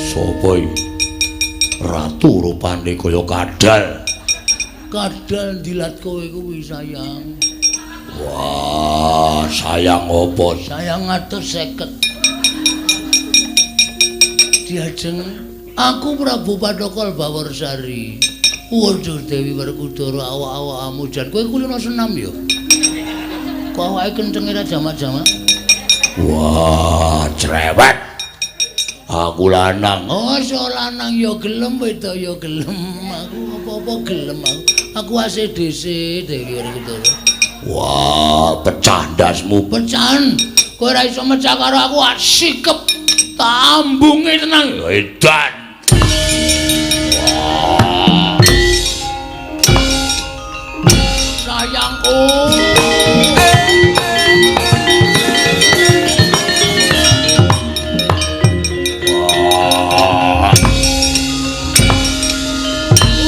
S3: Sapa iki? Ratu rupane kaya kadal.
S1: Kadal dilat kowe kuwi sayang.
S3: Wah, sayang apa?
S1: Sayang 150. Diajeng, aku Prabu Pathokol Baworsari. Waduh Dewi Werkudara awak-awakmu jan kowe kulino senam ya. Kok awake kencenge ra jamak-jamak?
S3: Wah, cerewet. Aku lanang.
S1: Oh, so lanang ya gelem, wedok ya gelem. Aku apa-apa gelem aku. Aku ACDC Dewi Werkudara.
S3: Wah, pecah ndasmu.
S1: Pecahan. Kowe ora iso mecah karo aku, sikep tambunge tenang.
S3: Edan. Wah.
S1: Sayangku.
S3: Wah.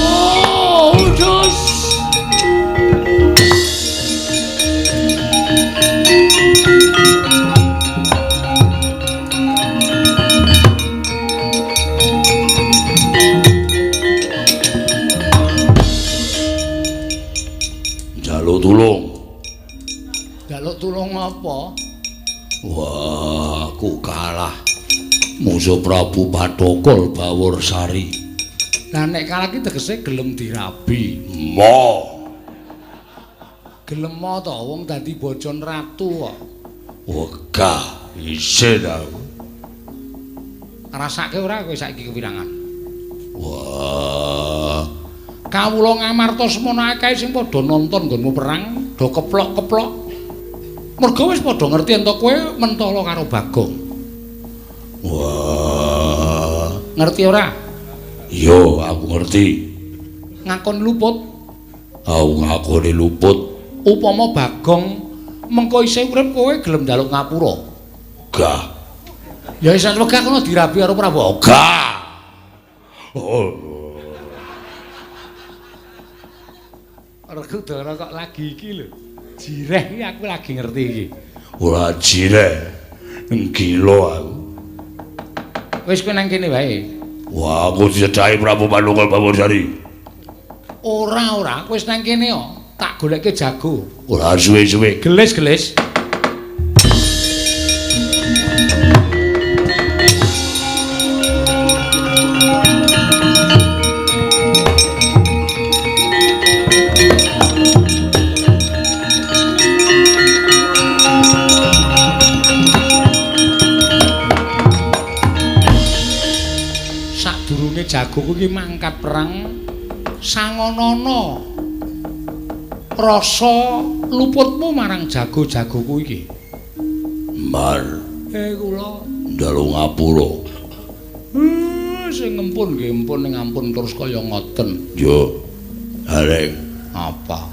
S1: Oh, dus.
S3: Njaluk tulung.
S1: Njaluk tulung apa?
S3: Wah, aku kalah. Musuh Prabu Pathokol Baworsari.
S2: Lah nek kalah ki tegese gelem dirabi.
S3: Mo.
S2: Gelem to wong dadi bojon ratu kok.
S3: Wegah isin aku.
S2: Rasake ora kowe saiki kewirangan.
S3: Wah.
S2: Kawula Ngamarta semono akeh sing padha nonton nggonmu perang, do keplok-keplok. Mergo wis padha ngerti ento kowe mentala karo Bagong.
S3: Wah.
S2: Ngerti ora?
S3: Iya, aku ngerti.
S2: Ngakon luput.
S3: Aku ngakoni luput.
S2: Upama Bagong mengko isih urip kowe gelem njaluk ngapura.
S3: Gah.
S2: Ya iso wegah kono dirabi karo Prabu.
S3: Ogah. Oh.
S2: Werkudara kok lagi iki lho. Jireh iki aku lagi ngerti iki.
S3: Ora jireh. Gila aku.
S2: Wis kowe nang kene wae.
S3: Wah, aku dicedhaki Prabu Pathokol Baworsari.
S2: Ora, ora, wis nang kene kok. Tak golekke jago.
S3: Ora suwe-suwe.
S2: Gelis-gelis. Sadurunge jagoku iki mangkat perang sangonana rasa luputmu marang jago-jagoku iki.
S3: Mar.
S2: Kula
S3: njaluk ngapura.
S2: Sing ngempun nggih empun ning ampun terus kaya ngoten.
S3: Yo. Areng
S2: apa?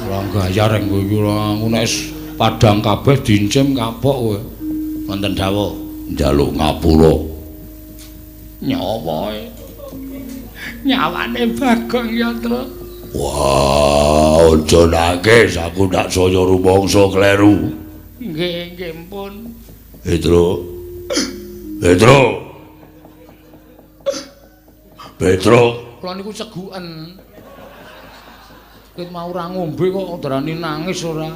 S2: Ora gayar kowe iki ora aku nek padhang kabeh dincim kapok kowe. Wonten dawuh
S3: njaluk ngapura.
S2: Nyawa. Nyawane Bagong ya, Tru.
S3: Wah, aja nangis, aku ndak saya rumangsa kleru.
S2: Nggih, nggih mpun.
S3: Petro. Petro. Petro,
S2: kula niku ceguken. Ket mau ora ngombe kok ndrani nangis ora.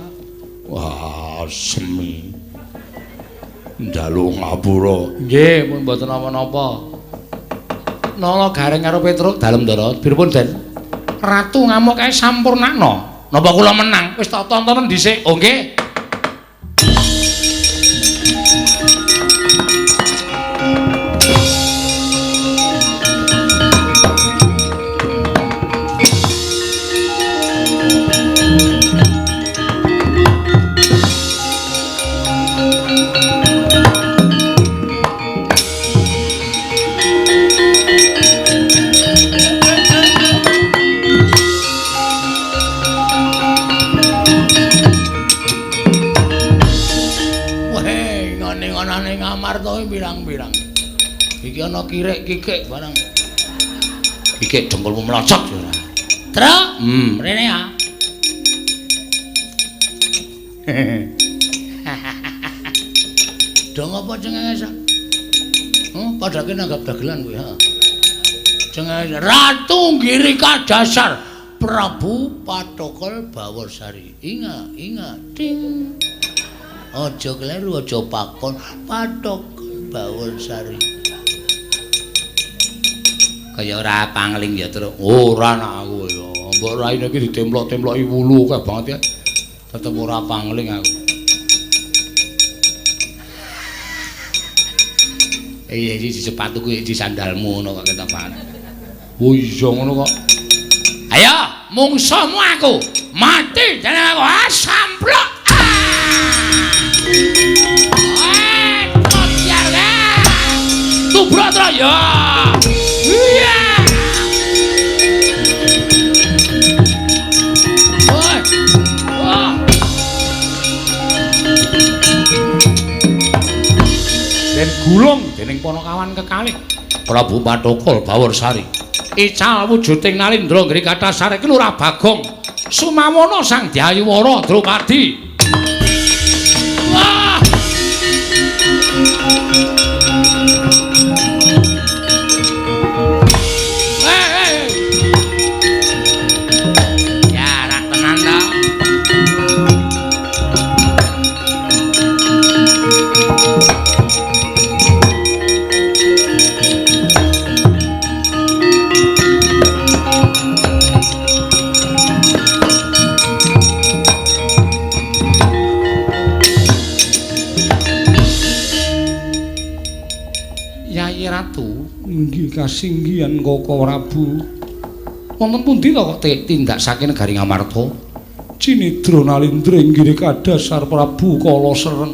S3: Wah, semi. Njaluk ngapura.
S2: Nggih, pun mboten napa-napa. Nala Gareng karo Petruk dalem ndara, pripun Den? Ratu ngamuk kae sampurnakno. Napa kula menang? Wis tak tontonen dhisik. Oh nggih. Pirang-pirang. Iki ana kirik-kikik barang. Kikik dengkulmu mlocot ya ora. Truk, rene ya. Dong apa cengenges? Padake nanggap dagelan kowe, ha. Cengenges Ratu Girika Dasar Prabu Pathokol Baworsari. Ingat, ingat, ding. Aja kleru, aja pakon Pathokol Baworsari. Kaya ora pangling ya, Truk. Ora nak aku ya. Mbok raine iki ditemplok-temploki wulu akeh banget ya. Tetep ora pangling aku. Iya iki sepatuku iki sandalmu ngono kok ketopane. Oh iya ngono kok. Ayo, mungsuhmu aku. Mati jeneng aku. Ah, samplok. Tubruk terus ya. Iya. Woi. Wah. Den gulung dening Panakawan kekalih
S3: Prabu Pathokol Baworsari.
S2: Ical wujuding Nalindra nggri kathasare Lurah Bagong Sumawana Sang Dyayuwara Drupadi. Wah. Inggih kasinggihan Koko Prabu. Wonten pundi to kok tindak saking negari Ngamarta? Cinidra Nalindra inggih kadhasar Prabu Kala Sereng.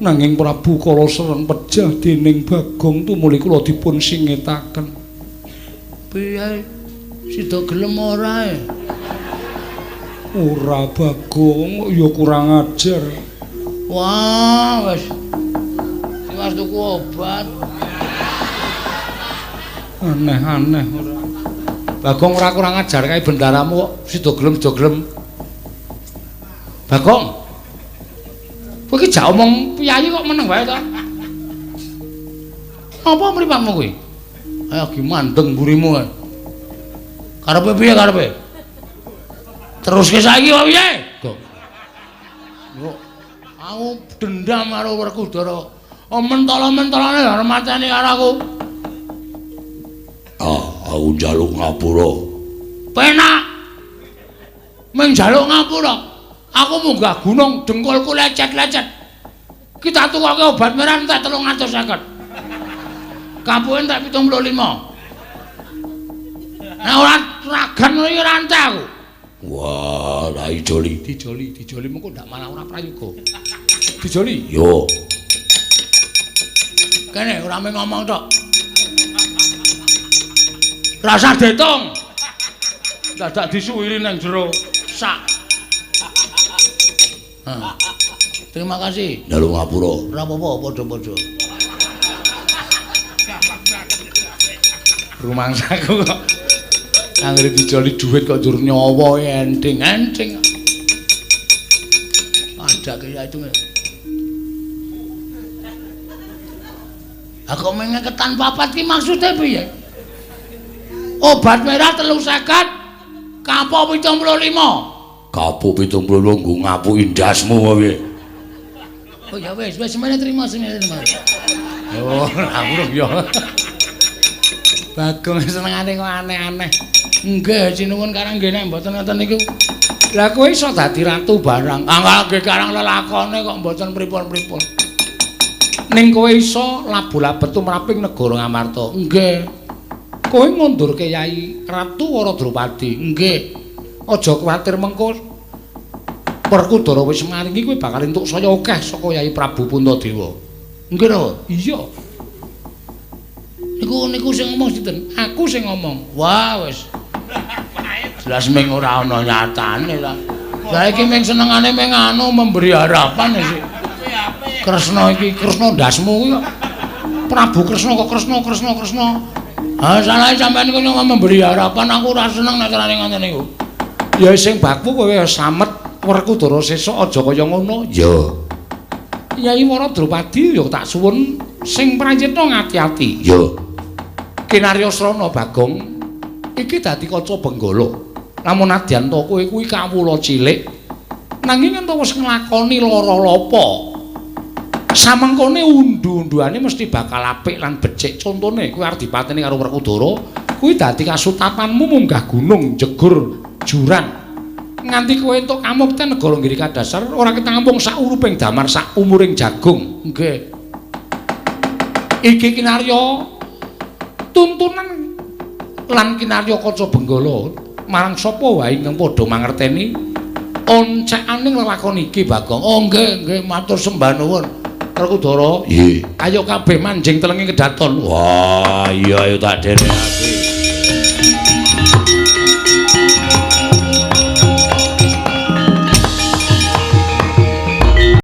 S2: Nanging Prabu Kala Sereng pejah dening Bagong tumuli kula dipun singetaken.
S3: Piye? Sida gelem ora e?
S2: Ora Bagong, ya kurang ajar.
S3: Wah, wis.
S1: Bekas tuku obat. Aneh-aneh ora. Bagong ora kurang ajar kae bendaramu kok sida gelem-sida gelem. Bagong. Kowe iki jak omong piyayi kok meneng wae to? Apa mripatmu kuwi? Ayo gi mandeng mburimu. Karepe piye karepe? Teruske saiki wae piye? Gong. Yo aku dendam karo Werkudara. Oh mentala-mentalane arep mateni karo aku.
S3: Ah, aku njaluk ngapura.
S1: Penak. Mung njaluk ngapura. Aku munggah gunung dengkulku lecet-lecet. Kita tukoke obat merah entek 350. Kapuhe entek 75. Nek ora ragan ngono iki ora entek aku.
S3: Wah, lah ijoli.
S1: Dijoli, dijoli mengko ndak malah ora prayoga. Dijoli.
S3: Yo.
S1: Kene ora mung ngomong tok. Rasah ditung. Dadak disuwiri nang jero sak. Hah. Terima kasih.
S3: Njaluk ngapura.
S1: Ora apa-apa, padha-padha. Rumangsaku kok anggere dijoli dhuwit kok njur nyawa enting-enting. Andhake ya itu. Aku mengeketan papat ki maksude piye? Obat merah 350, kapok 75.
S3: Kapok 75 nggo ngapuki ndasmu apa piye?
S1: Oh ya wis, wis semene terima, semene terima. Oh, aku rung ya. Bagong senengane kok aneh-aneh. Nggih, sinuwun karang nggih nek mboten ngoten niku. Lah kowe iso dadi ratu barang. Ah nggih karang lelakone kok mboten pripun-pripun. Ning kowe iso labu-labet tumraping negara Ngamarta. Nggih. Kowe ngundurke Yai Ratu Wara Drupadi. Nggih. Aja kuwatir mengko Werkudara wis maringi kowe bakal entuk saya akeh saka Yai Prabu Puntadewa. Nggih to? Iya. Niku niku sing ngomong sinten? Aku sing ngomong. Wah wis. Jelas ming ora ana nyatane lah. Saiki ming senengane ming anu memberi harapan sih. Kresna iki, Kresna ndasmu kuwi kok. Prabu Kresna kok Kresna Kresna Kresna. Ha salahe sampean niku memberi harapan aku ora seneng nek carane ngoten niku. Ya sing baku kowe slamet Werkudara sesuk aja kaya ngono.
S3: Ya.
S1: Yai Wara Drupadi ya tak suwun sing prayitna ngati-ati.
S3: Ya.
S1: Kinarya Srana Bagong iki dadi kaca benggala. Lamun nadyan ta kowe kuwi kawula cilik nanging yen wis nglakoni lara lapa. Samengkone undu-unduane mesti bakal apik lan becik. Contone kowe arep dipateni karo Werkudara, kuwi dadi kasutapanmu munggah gunung, jegur jurang. Nganti kowe entuk kamukten negara Giri Kadasar ora ketampung sak uruping damar sak umuring jagung. Nggih. Iki kinarya tuntunan lan kinarya kaca benggala marang sapa wae ingkang padha mangerteni oncekaning lelakon iki Bagong. Oh nggih, nggih matur sembah nuwun. Werkudara.
S3: Nggih.
S1: Ayo kabeh manjing telenging kedaton.
S3: Wah, iya ayo tak derekake.